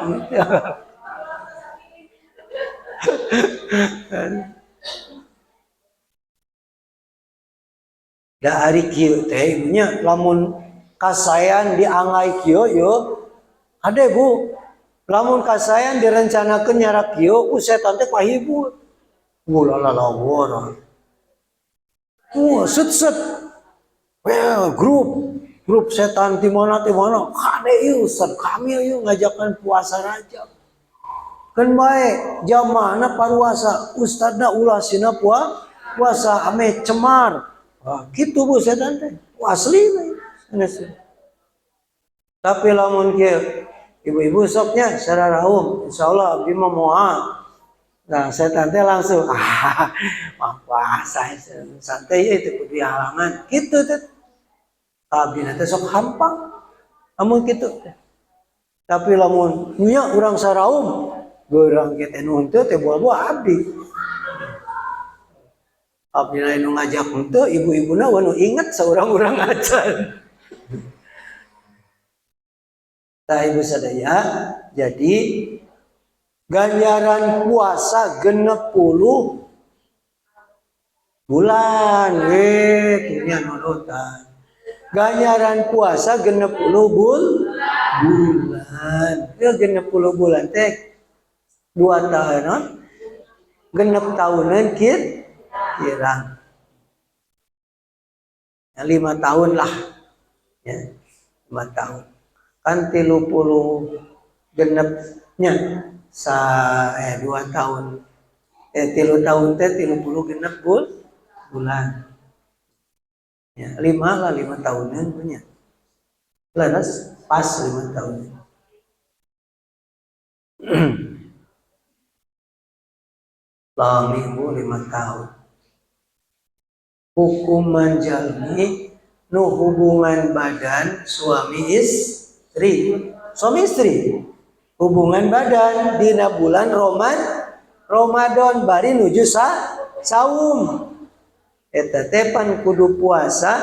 Da ari kieu teh ibunya lamun kasayan diangai kieu yo ade bu lamun kasayan direncanakeun nyarak kieu ku setan teh pahibur. Wulalalawara. Wah, set-set. Well, grup setan di mana kade ieu Ustaz kami ieu ngajakan puasa Rajab. Keun bae jamaahna paruasa ustadna ulah sina puasa ame cemar. Wah, gitu bu setan teh asli we. Tapi lamun kieu ibu-ibu soknya secara raum insyaallah abdi mah moal. Nah setan teh langsung ah mah puasa santai ya itu kudu halangan kitu teh. Abdi teh sok hampang lamun kitu teh. Tapi lamun nya urang saraum geurang kieu teh nu henteu teh buah-buah abdi. Abdi lain nu ngajak henteu ibu-ibuna wanu inget saurang-urang acan. Tah ibu sadaya, jadi ganjaran puasa 60 bulan we kieu nurutan. Ganjaran puasa 60 bulan. Ya 60 bulan teh 2 tahun, genep tahunan kirang. Ya, 5 tahun lah. Ya, 5 tahun. Kan 30 genepnya sa 2 tahun. 3 tahun teh 30 genep bulan. Ya, 5 lah, 5 tahunan punya. Leres pas 5 tahun. Lami bu 5 tahun. Hukuman jalmi nu hubungan badan suami istri. Suami istri hubungan badan dina bulan Ramadan bari nuju saum. Eta teh pan kudu puasa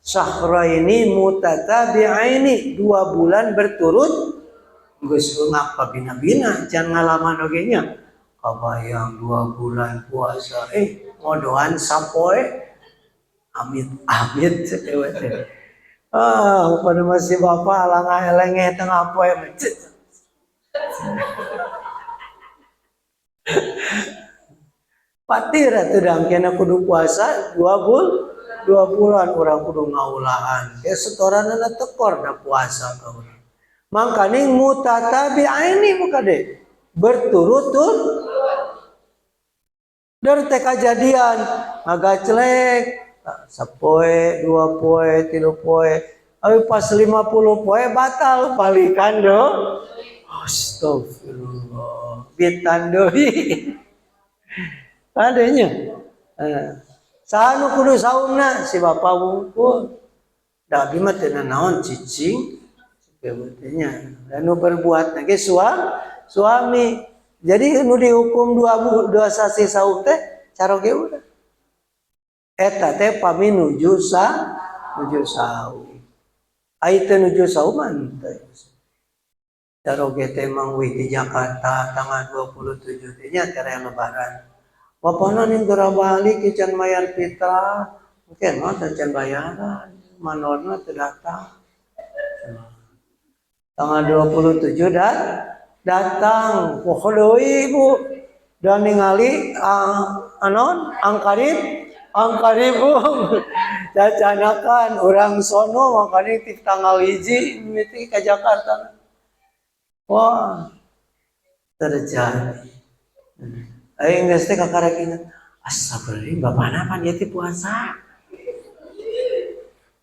syahraini mutatabi'aini, 2 bulan berturut. Geus eungap pabina-bina can ngalaman oge nya. Kabayang 2 bulan puasa ngodoan sapoe amit amit cewe teh. Ah, pada masih bapak alangah elengeh tengah poe masjid. Patir atuh dangkena kudu puasa 2 bulan urang kudu ngaulaan. Ke setoranana tekor da puasa ka urang. Mangkaning mutatabi'aini muka de berturut-turut. Dari teh kajadian ngagaclek sapoe, 2 poe, 3 poe, tapi pas 50 poe batal balikan do. Astagfirullah, bitan deui. Adanya. Saha nu kudu saumna si bapa wungkul. Da abdi mah teu nanaon cicing. Nya anu berbuat ge suami. Jadi nu dihukum dua sasi saum teh caroge urang. Eta teh pami nuju saum. Ai teu nuju saum mah teu. Caroge teh mangwih di Jakarta tanggal 27 teh nya teh lebaran. Bapana ning geura balik can mayar fitrah, mungkin mah teh can bayaran, manorna teu datang. Tanggal 27 datang, poho deui Bu. Dan ningali anon angkarib cacanakan urang sono makanya ti tanggal 1 miti ka Jakarta. Wah, terjadi. Aing geus teh kakarek inget, astagfirullah, bapana pan ieu teh puasa.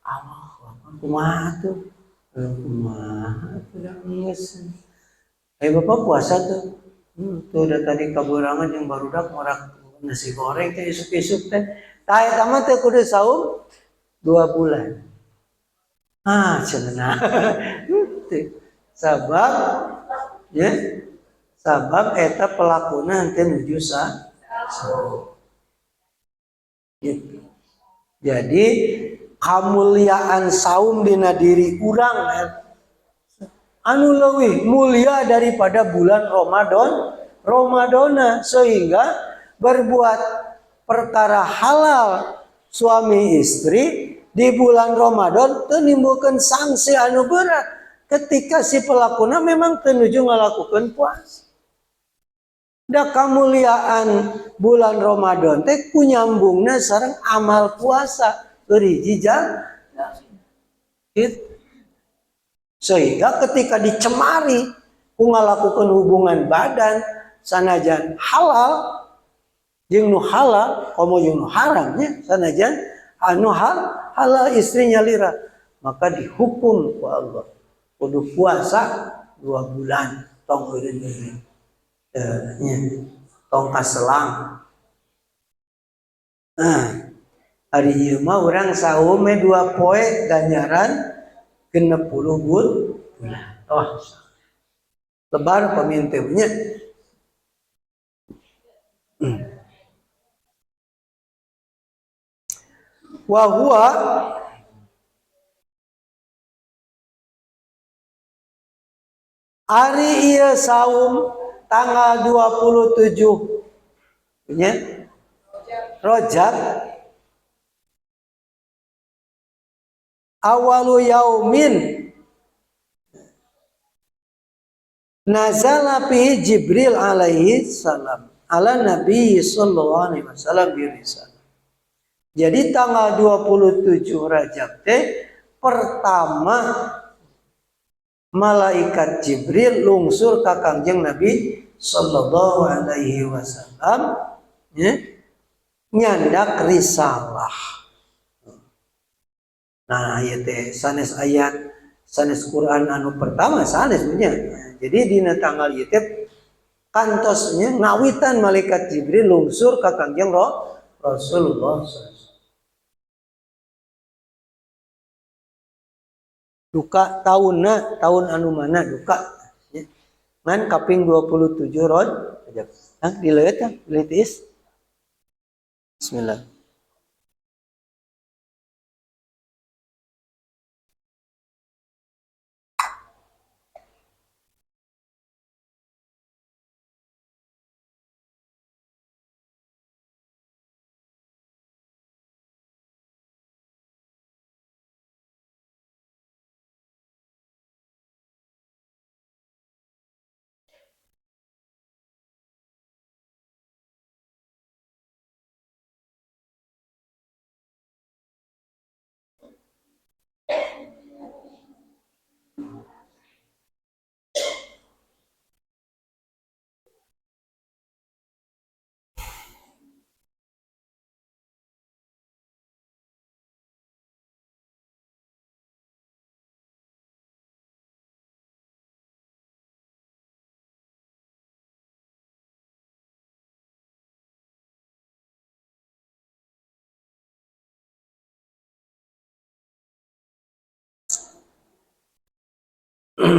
Allah, kumaha tuh? Kumaha tuh da geus. Bapak puasa tuh. Tuh udah tadi kaburangan yang barudak morak nasi goreng teh isuk-isuk teh. Tah eta mah teh kudu saum 2 bulan. Ah, cenah. Sabab ya, sabab eta pelakuna henteu nuju saum. Gitu. Jadi kamuliaan saum dina diri urang anu leuwih mulia daripada bulan Ramadana, sehingga berbuat perkara halal suami istri di bulan Ramadan teu nimbulkeun sanksi anu berat ketika si pelakuna memang teu nuju ngalakukeun puasa. Da kamuliaan bulan Ramadan teh kunyambungna sareng amal puasa keur hiji jam. Gitu. Sehingga ketika dicemari ku ngalakukeun hubungan badan sanajan halal jeung nu halal komo jeung nu haram nya sanajan anu halal istrinya lira, maka dihukum ku Allah kudu puasa 2 bulan tong eureun-eureun nya tong kaselang. Nah, hari ieu mah urang saum 2 poe ganjaran 60 bulan. Wah, lebar paminteunya. Wa huwa ari ieu saum tanggal 27 nya Rajab awalu yaumin nazala fihi Jibril alaihi salam ala Nabi sallallahu alaihi wasallam birisalah. Jadi tanggal 27 Rajab teh pertama malaikat Jibril lungsur ka Kangjeng Nabi sallallahu alaihi wasallam ya, nyandak risalah. Nah, ieu teh sanes ayat sanes Quran anu pertama sanes nya. Jadi dina tanggal ieu teh kantosnya ngawitan malaikat Jibril lungsur ka Kangjeng Rasulullah sallallahu alaihi wasallam. Duka taunna tahun anu mana duka ya. Ngan kaping 27 Rajab. Hah, dileuit ya, dileuit is. Bismillah. Wa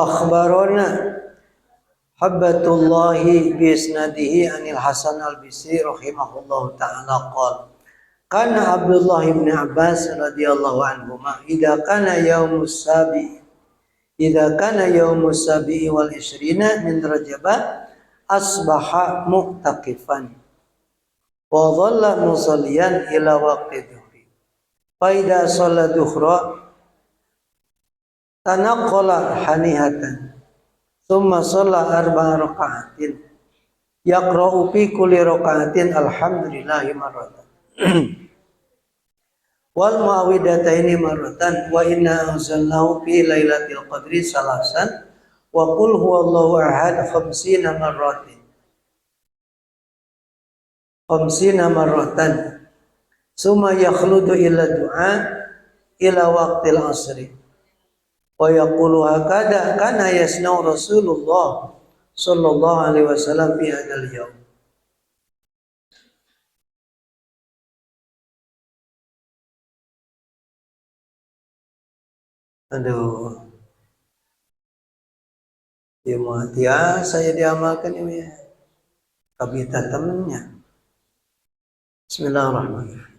akhbarana Habbatullahi bi isnadihi anil Hasan al-Bisri rahimahullahu ta'ala qala kana Abdullah ibn Abbas radhiyallahu anhuma idza kana yaumus sabi idza kana yaumus sabi wal ishrina min Rajab asbaha mu'taqifan wa dhalla musalliyan ila waqti dhuhri fa idza shalla dhuhra tanaqqala hanihatan thumma shalla arba'a raka'atin yaqra'u fi kulli raka'atin alhamdulillahi marratan wal mu'awwidataini marratan wa inna anzalnahu fi lailatul qadri salasan wa qul huwallahu ahad khamsina marratin khamsina marratan summa yakhludu ila du'a ila waqtil asri wa yaqulu hakada kana yasna'u Rasulullah sallallahu alaihi wasallam fi hadzal yaum. Aduh, ya mah tiasa ya diamalkan ini ya. Kabita temennya. Bismillahirrahmanirrahim.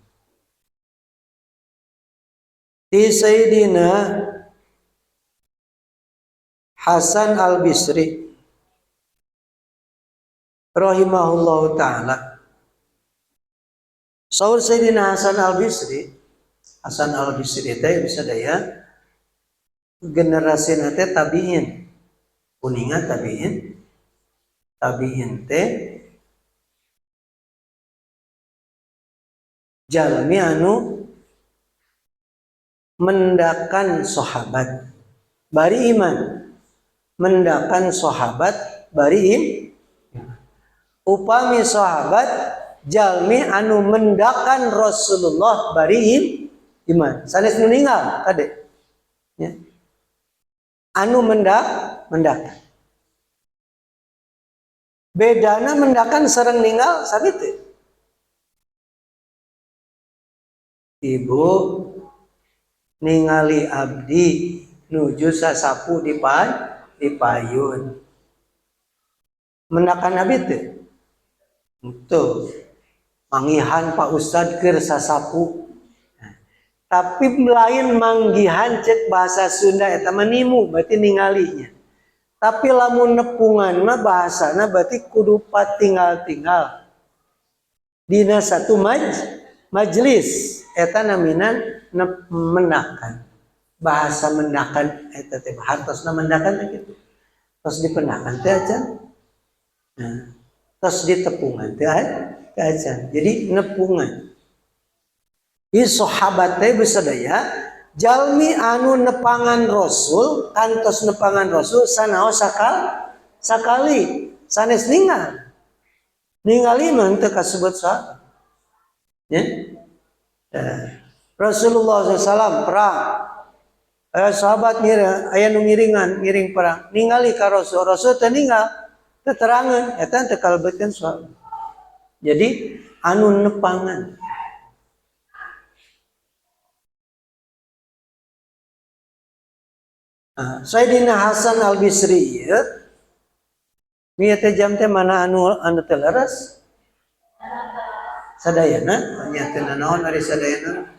Di Sayyidina Hasan Al-Bisri rahimahullahu ta'ala. Saur Sayyidina Hasan Al-Bisri, Hasan Al-Bisri teh bisa daya generasi teh tabiin. Kuninga tabiin. Tabiin teh jalmi anu mendakan sahabat bari iman. Mendakan sahabat bari iman. Upami sahabat jalmi anu mendakan Rasulullah bari iman. Sanes nu ninggal kade. Ya. Anu mendakan. Bedana mendakan sareng ninggal sami teu. Ibu ningali abdi nuju sasapu di payun. Mendakan abdi teu? Henteu. Manggihan Pak Ustad keur sasapu. Tapi lain manggihan cek bahasa Sunda eta mah nimu berarti ningalinya. Tapi lamun nepungan mah bahasana berarti kudu patinggal-tinggal. Dina satu majlis eta namina mendakan. Bahasa mendakan eta teh hartosna mendakan teh kitu. Tos dipendakan teh acan. Nah, tos ditepungan teh acan. Jadi nepungan. Ieu sahabat teh sadaya jalmi anu nepangan Rasul, kantos nepangan Rasul sanaos sakali sanes ninggal. Ningali mah teu kasebut sahabat. Ya. Rasulullah SAW perang. Sahabat ngira aya nu ngiringan, ngiring perang. Ningali ka Rasul, Rasul teu ninggal, teu terangan eta teu kalebetkeun sahabat. Jadi anu nepangan. Nah, Sayyidina Hasan Al-Bisri ieu mieu teh jam teh mana anu teu leres? Sadayana nya teu nanaon ari sadayana.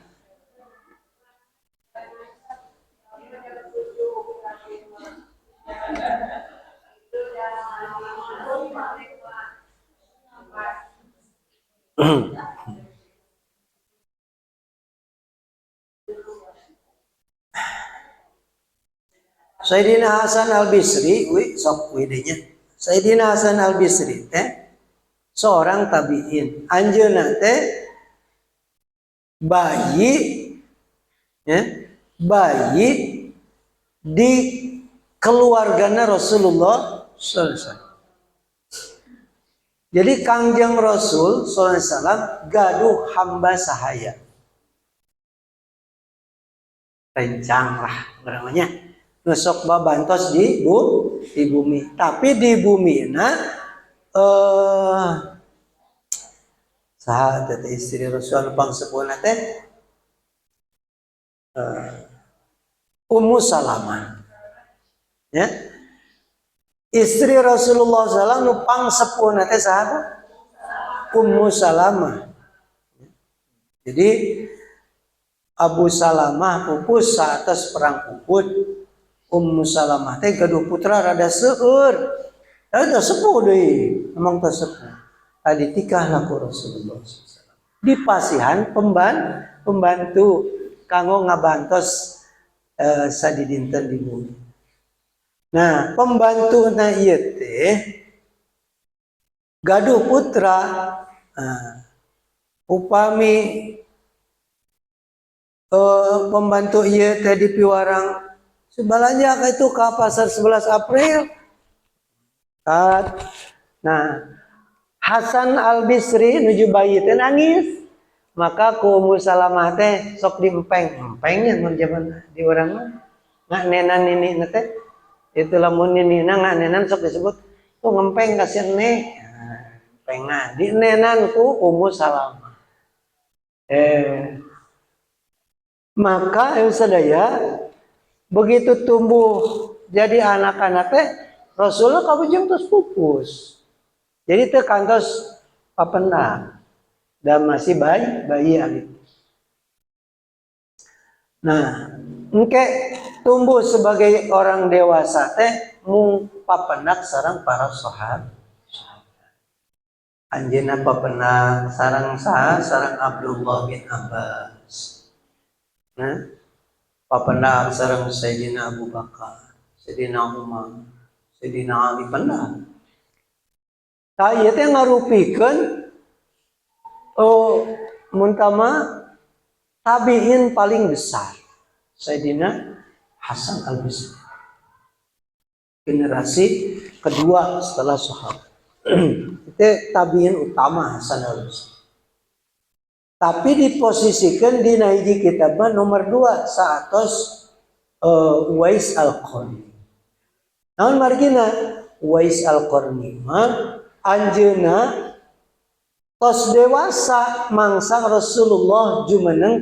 Sayyidina Hasan Al-Bisri, wi sok widenya. Sayyidina Hasan Al-Bisri teh seorang tabiin. Anjeunna teh bayi, ya, bayi di keluargana Rasulullah sallallahu alaihi wasallam. Jadi Kangjeng Rasul sallallahu alaihi wasallam gaduh hamba sahaya. Rencang lah namanya. Nusok babantos di di bumi. Tapi di bumi na saha teh istri Rasul pangsepuhna teh? Ummu Salamah. Ya. Istri Rasulullah SAW nu pangsepuhna teh saha? Ummu Salamah. Jadi Abu Salamah pupus saat perang Uhud. Ummu Salamah teh gaduh putra rada seueur. Rada sepuh deui, emang teh sepuh. Tadi tikah ku Rasulullah SAW. Dipasihan pembantu kanggo ngabantos sadidinten di bumi. Nah, pembantu na ieu teh gaduh putra. Nah, upami pembantu ieu teh dipiwarang sebalanja itu ke pasar 11 April. Nah, Hasan Al Bisri nuju bayi teh nangis. Maka ku Ummu Salamah teh sok diempeng. Empengnya mun zaman di urang mah nganenan nini teh itu, lamun nini nganenan sok disebut tuh ngempeng, kasihan nih. Nah, empengan dinenan ku Ummu Salamah. Maka yang sadaya begitu tumbuh jadi anak-anak teh, Rasulullah kabujeng terus pupus. Jadi teu kantos papendak dan masih bayi bayi gitu. Nah, engke tumbuh sebagai orang dewasa teh mung papendak sareng para sahabat. Anjeunna papendak sareng saha? Sareng Abdullah bin Abbas. Nah, papendak sareng Sayyidina Abu Bakar, Sayyidina Umar, Sayyidina Ali pendak. Tah, ieu teh ngarupikeun, oh, muntama tabiin paling besar Sayyidina Hasan Al-Bisri. Generasi kedua setelah sahabat. Itu tabiin utama Hasan Al-Bisri. Tapi diposisikan di hiji kitab nomor 2 saatos Uwais Al-Qarni. Naon margina? Uwais Al-Qarni mah anjeuna tos dewasa mangsa Rasulullah jumeneng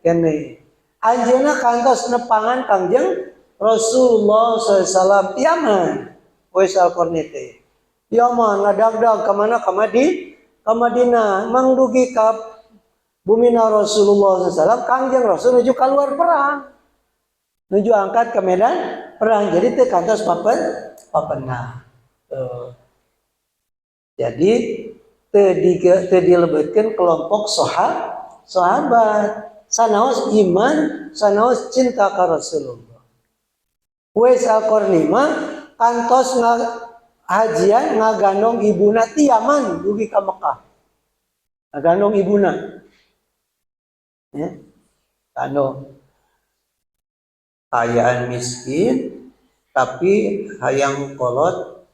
kene. Anjeunna kantos nepangan Kangjeng Rasulullah SAW Yaman. Uwais Al-Qarni teh. Yaman ngadagdag ka mana? Ka Madinah, mangdugi ka bumina Rasulullah SAW, Kangjeng Rasul nuju keluar perang, nuju angkat ke medan perang, jadi teu kantos papendak. Tuh. Jadi teu dilebetkeun kelompok sahabat, sanaos iman, sanaos cinta ka Rasulullah. Uwais Al-Qarni mah kantos hajian ngagandong ibuna ti Yaman dugi ka Mekah. Ngagandong ibuna. Ya. Gandong. Kayaan miskin tapi hayang kolot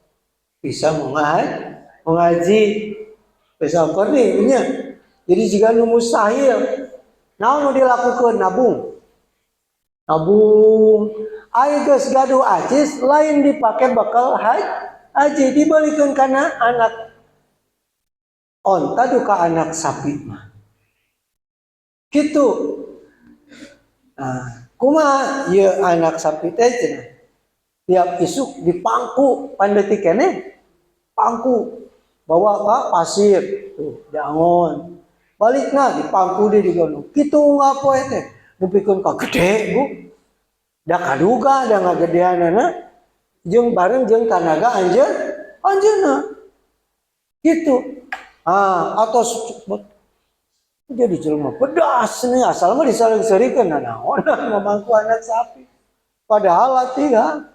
bisa mengaji. Uwais Al-Qarni nya. Jadi jika nu mustahil, naon nu dilakukan? Nabung. Nabung. Ai geus gaduh acis, lain dipakai bakal haji, dibalikan karena anak onta duka anak sapi mah. Gitu. Nah, kumaha ieu anak sapi teh cenah? Tiap isuk dipangku pan leutik keneh, pangku bawa ke pasir tuh diangon, balikna dipangku di digandong kitu ngapoe teh nepikeun ka gede, Bu. Da kaduga da ngagedeanana jeung bareng jeung tanaga anjeunna gitu. Ah, atau jadi jelema pedas nih, asal mah disaring-sarikeun, nah, naon ngamangku anak sapi padahal latihan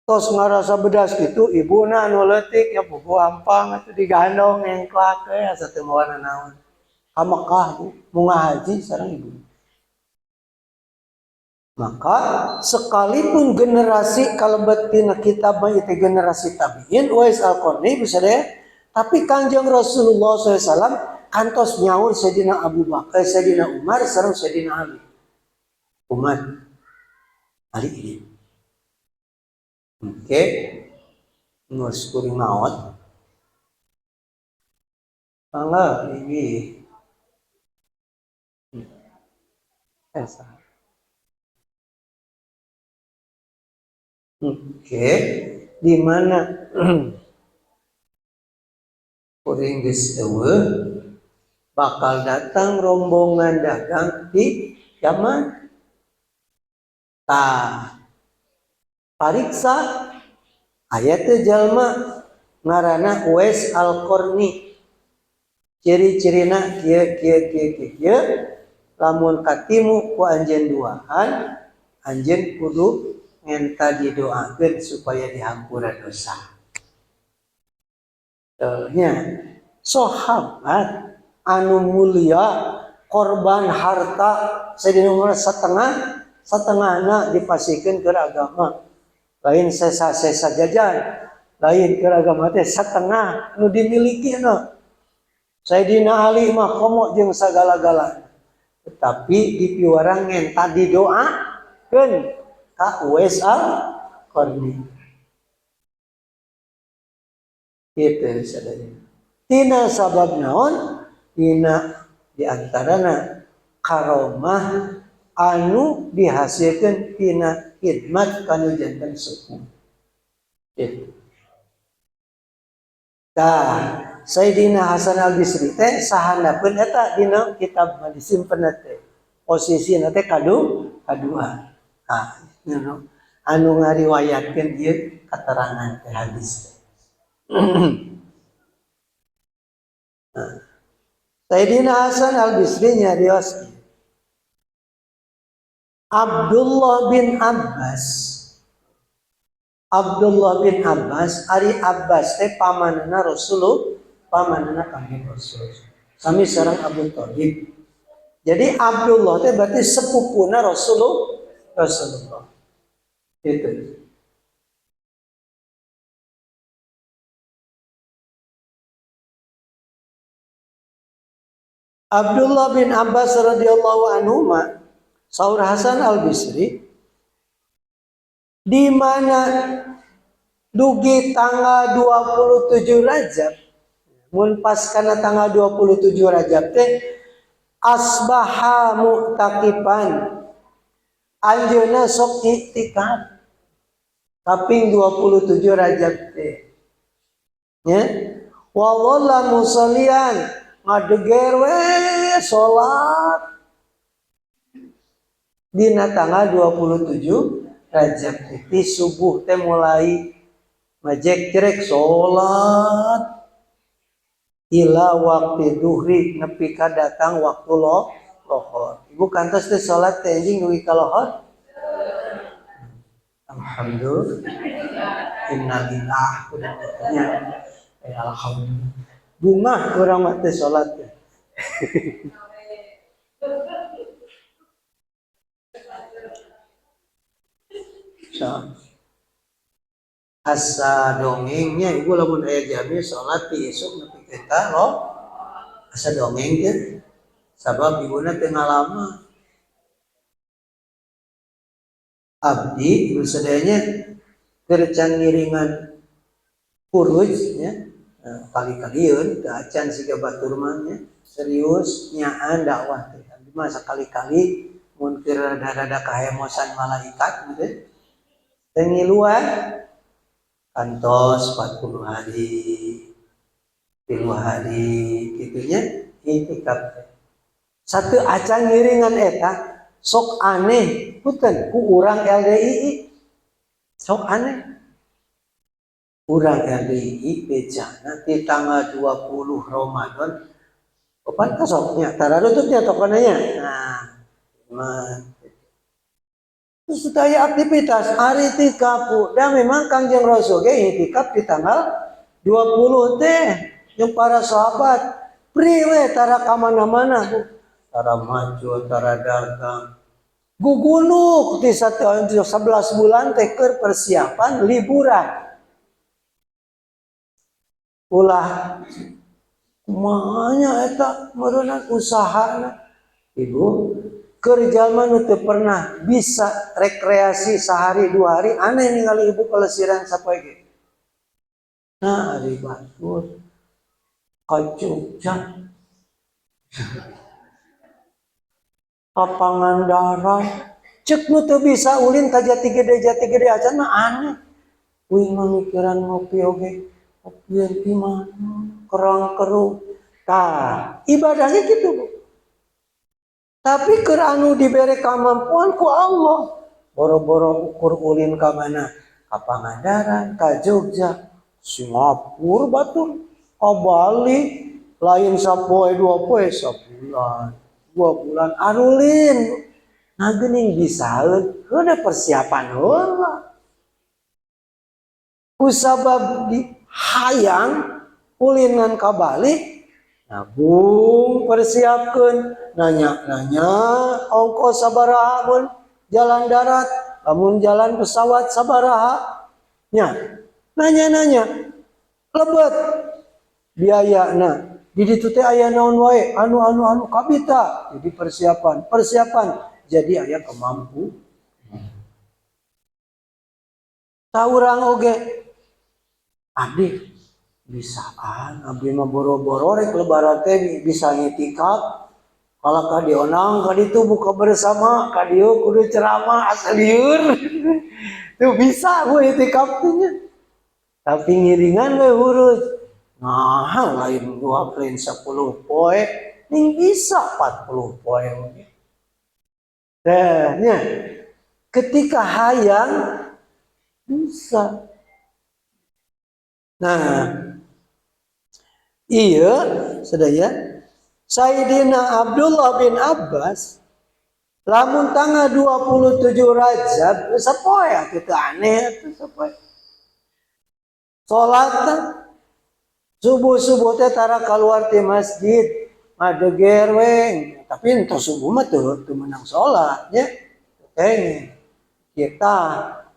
tos ngarasa bedas gitu. Ibuna anu leutik ya, bubu ampang atuh digandong engklak we asa teu mawa naon ka Mekah, Bu, mau ngaji sareng ibu. Maka sekalipun generasi kalebet tina kitab mah itu generasi tabiin Uwais Al-Qarni bisa deh, tapi Kanjeng Rasulullah SAW kantos nyaur Sayyidina Abu Bakar, Sayyidina Umar sareng Sayyidina Ali. Umar Ali ini Oke, geus kuring maot. Mangga ini. Oke, di mana kuring geus eueuh bakal datang rombongan dagang di Yaman. Tah, pariksa aya teh jalma ngaranna Uwais Al-Qarni. Ciri-cirina kieu kieu kieu kieu kieu, lamun katimu ku anjeun duaan, anjeun kudu ngenta didoakeun supaya dihampura dosa. Nya sahabat anu mulia korban harta Sayyidina Umar setengah setengahna dipasihkeun ke agama. Lain sesa-sesa jajan, lain ke agama teh setengah nu dimiliki na. Sayyidina Ali mah komo jeung sagala-galana. Tetapi dipiwarang ngenta didoakeun ka Uwais Al-Qarni. Kitu sadaya. Tina sabab naon? Tina diantarana karomah anu dihasilkan tina khidmat kanu janten sepuh. Gitu. Tah, Sayyidina Hasan Al-Bisri teh sahandapeun eta dina kitab mah disimpen teh. Posisina teh kadua. Tah, anu ngariwayatkeun ieu katerangan teh hadis teh. Nah, Sayyidina Hasan Al-Bisri nyarios Abdullah bin Abbas. Abdullah bin Abbas, ari Abbas teh pamanana Rasulullah, pamanana Kangjeng Rasul. Sami sareng Abu Thalib. Jadi Abdullah teh berarti sepupuna Rasulullah. Itu. Abdullah bin Abbas radhiyallahu anhu saur Hasan Al-Bisri di mana dugi tanggal 27 Rajab mun pas kana tanggal 27 Rajab teh asbaha mu'takipan anjeunna sok iktikaf kaping 27 Rajab teh nya wa dhalla musallian ngadeger we salat dina tanggal 27 Rajab ti subuh teh mulai majek-jerek salat ila waktu duhri nepi ka datang waktu lohor. Ibu kantos teh salat teh anjing dugi ka lohor? Alhamdulillah. Innalillah udah nya. Alhamdulillah. Bungah urang mah teh salat teh. So, asa dongengnya ibu lamun aya jami salat ti isuk nepi ka lo asa dongeng teh sabab ibuna teu ngalama abdi ibu sadayanya keur can ngiringan kuruj nya kali-kalieun teu acan siga batur mah nya serius nyaan dakwah teh abdi mah sakali-kali mun keur rada-rada kahemosan malaikat gitu teu ngiluan kantos 40 hari 3 hari gitunya itikaf satu acan ngiringan eta sok aneh punten ku urang LDII sok aneh urang LDII bejana di tanggal 20 Ramadan opan kasoknya tararututnya tokonanya nah mah terus daya aktivitas hari itikaf dan memang Kangjeng Rasul ge itikaf di tanggal 20 teh yang para sahabat priwe tara ka mana-mana tara maju tara dagang gugunuk di 11 bulan teh keur persiapan liburan ulah kumanya eta meureunna usahana ibu Keur jalma nu teu pernah bisa rekreasi sehari dua hari, aneh ningali ibu kelesiran sapoe ge. Nah, ari batur ka Jogja, ka Pangandaran, cek nu teu bisa ulin ka Jati Gede acan mah aneh. Uing mah mikiran ngopi oge, ngopi di mana, kerang keruh. Tah, ibadahnya gitu, Bu. Tapi keur anu dibere kemampuan ku Allah, boro-boro ukur ulin ka mana? Ka Pangandaran, ka Jogja, Singapura batur, ka Bali, lain sapoe dua poe, sabulan, 2 bulan arulin. Nah geuning bisa udah persiapan heula. Kusabab di hayang ulinan ka Bali, nabung, persiapkan, nanya-nanya ongkos sabaraha mun jalan darat, lamun jalan pesawat sabaraha nya, nanya-nanya lebet biaya. Nah, di ditu teh aya naon wae, anu anu anu kabita. Jadi persiapan persiapan, jadi aya kemampu. Tah, urang oge abdi bisaan, abdi mah boro-boro rek lebaran teh bisa ngitikaf. Kalau ka dionang ka ditu buka bersama, ka dieu kudu ceramah, asa lieur. Tuh bisa bu itikaf nya, tapi ngiringan we huruf. Nah, lain dua, lain 10 poe, ning bisa 40 poe. Nah, nya, ketika hayang bisa. Nah, iya sadaya Sayyidina Abdullah bin Abbas lamun tanggal 27 Rajab sapoe atuh, teu aneh atuh sapoe. Salat subuh-subuh teh tara keluar ti masjid, ngadeger we, tapi entos subuh mah teu meunang salat nya. Kenging kita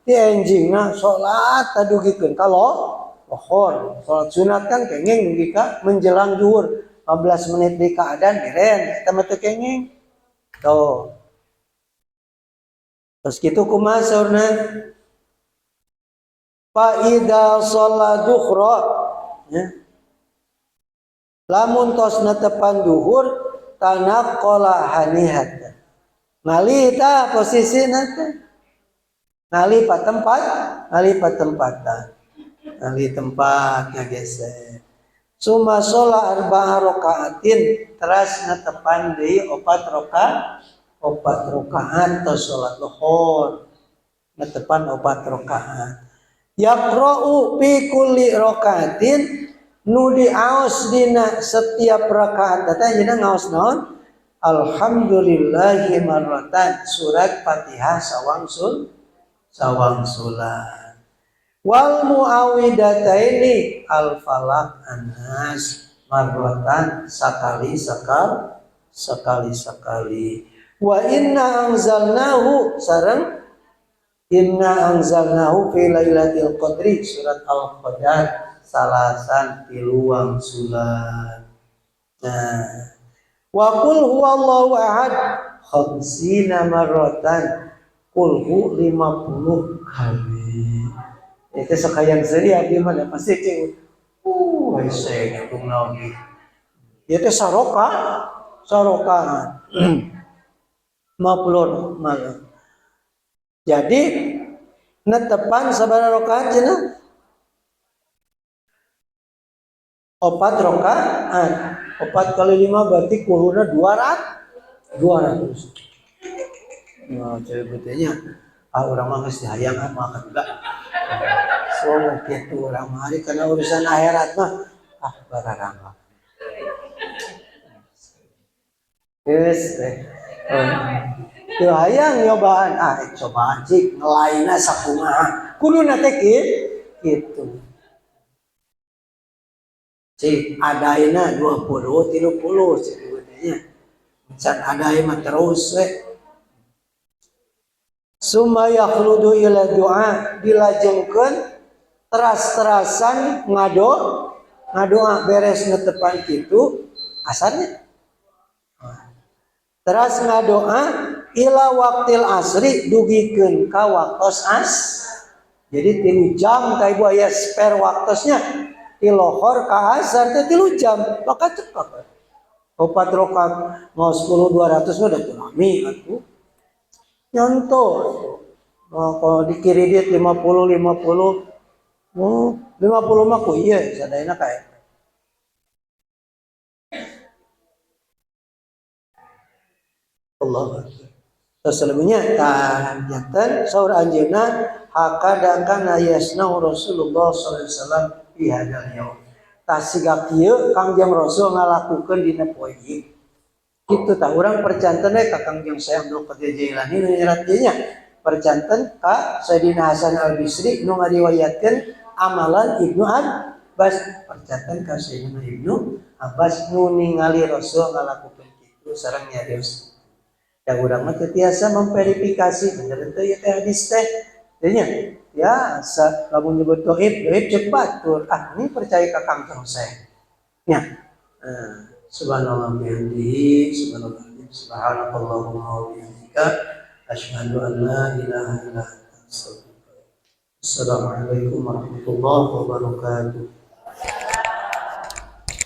ti enjingna salat dugikeun ka lohor. Salat sunat kan kenging dugi ka menjelang zuhur 15 menit di keadaan beren, eta mah teu kenging. Tuh. Terus kitu kumaha saurna? Fa idza shalla duhra, ya. Lamun tos netepan duhur, tanaqqala hanihat. Ngali ta posisina teh. Ngali pa tempat, ngali pa tempatan. Ngali tempat ngageser. Summa sholla arba'a rakaatin, teras netepan deui opat rakaat, opat rakaat tos salat lohor. Netepan opat rakaat. Yaqra'u fi kulli rakaatin, nu diaos dina setiap rakaat teh dina ngaos naon? Alhamdulillahi marratan, surat Fatihah sawangsul sawangsulan. Wal muawwidataini, al falaq an-nas, marratan, sakali sakal sekali sekali. Wa inna anzalnahu sareng inna anzalnahu fi lailatul qadri, surat al-qadar, salasan, tilu wangsulan. Nah, wa qul huwallahu ahad khamsina marratan, qul hu 50 kali. Itu sekalian seri abdi mah pasti cing hese nganggung naon ieu teh saroka sarokaan 50 malam. Jadi netepan sabaraha rakaat cenah? Opat rakaat. Opat kali lima berarti kuluna 200. 200. Nah, cewek betulnya ah urang mah geus hayang ah makan enggak. So kitu urang mah ari kana urusan akhirat mah ah bararangga. Geus teh. Teu hayang nyobaan, ah cobaan cik ngelainna sakumaha. Kuduna teh kitu. Cik adaina 20 30 cik nya. Can adai mah terus we. Summa yakhludu ila doa, dilajengkeun teras-terasan ngadoa beres netepan kitu asarnya. Teras ngadoa ila waqtil asri dugikeun ka waktos as. Jadi 3 jam tah, Ibu, aya spare waktosnya ti lohor ka asar teh 3 jam, maka cekap. Opat rokat mau 10 200 mah udah lami atuh. Nyontoh. Oh, kalau di kredit 50 50, oh, 50 mah ku ieu sadayana kayak Allah. Terus selebihnya tah janten saur anjeunna hakadza kana yasnau Rasulullah sallallahu alaihi wasallam fi hadzal yaum. Tah, siga kieu Kangjeng Rasul ngalakukeun dina poe ieu. Kitu tah, urang percanten we ka Kangjeng Syekh Abdul Qadir Jailani nu nyerat ieu nya. Percanten ka Sayyidina Hasan Al Bisri nu ngariwayatkeun amalan Ibnu Abbas. Percanten ka Sayyidina Ibnu Abbas nu ningali Rasul ngalakukeun kitu sareng nyarios. Da urang mah teu tiasa memverifikasi bener teu ieu teh hadis teh. Nya biasa lamun nyebut doib, doib cek batur. Ah, ini percaya ka Kang Syekh. Nya. Nah, subhanallah bihamdihi, subhanallah, subhanakallahumma wa bihamdika asyhadu an la ilaha illa anta astaghfiruka. Assalamualaikum warahmatullahi wabarakatuh.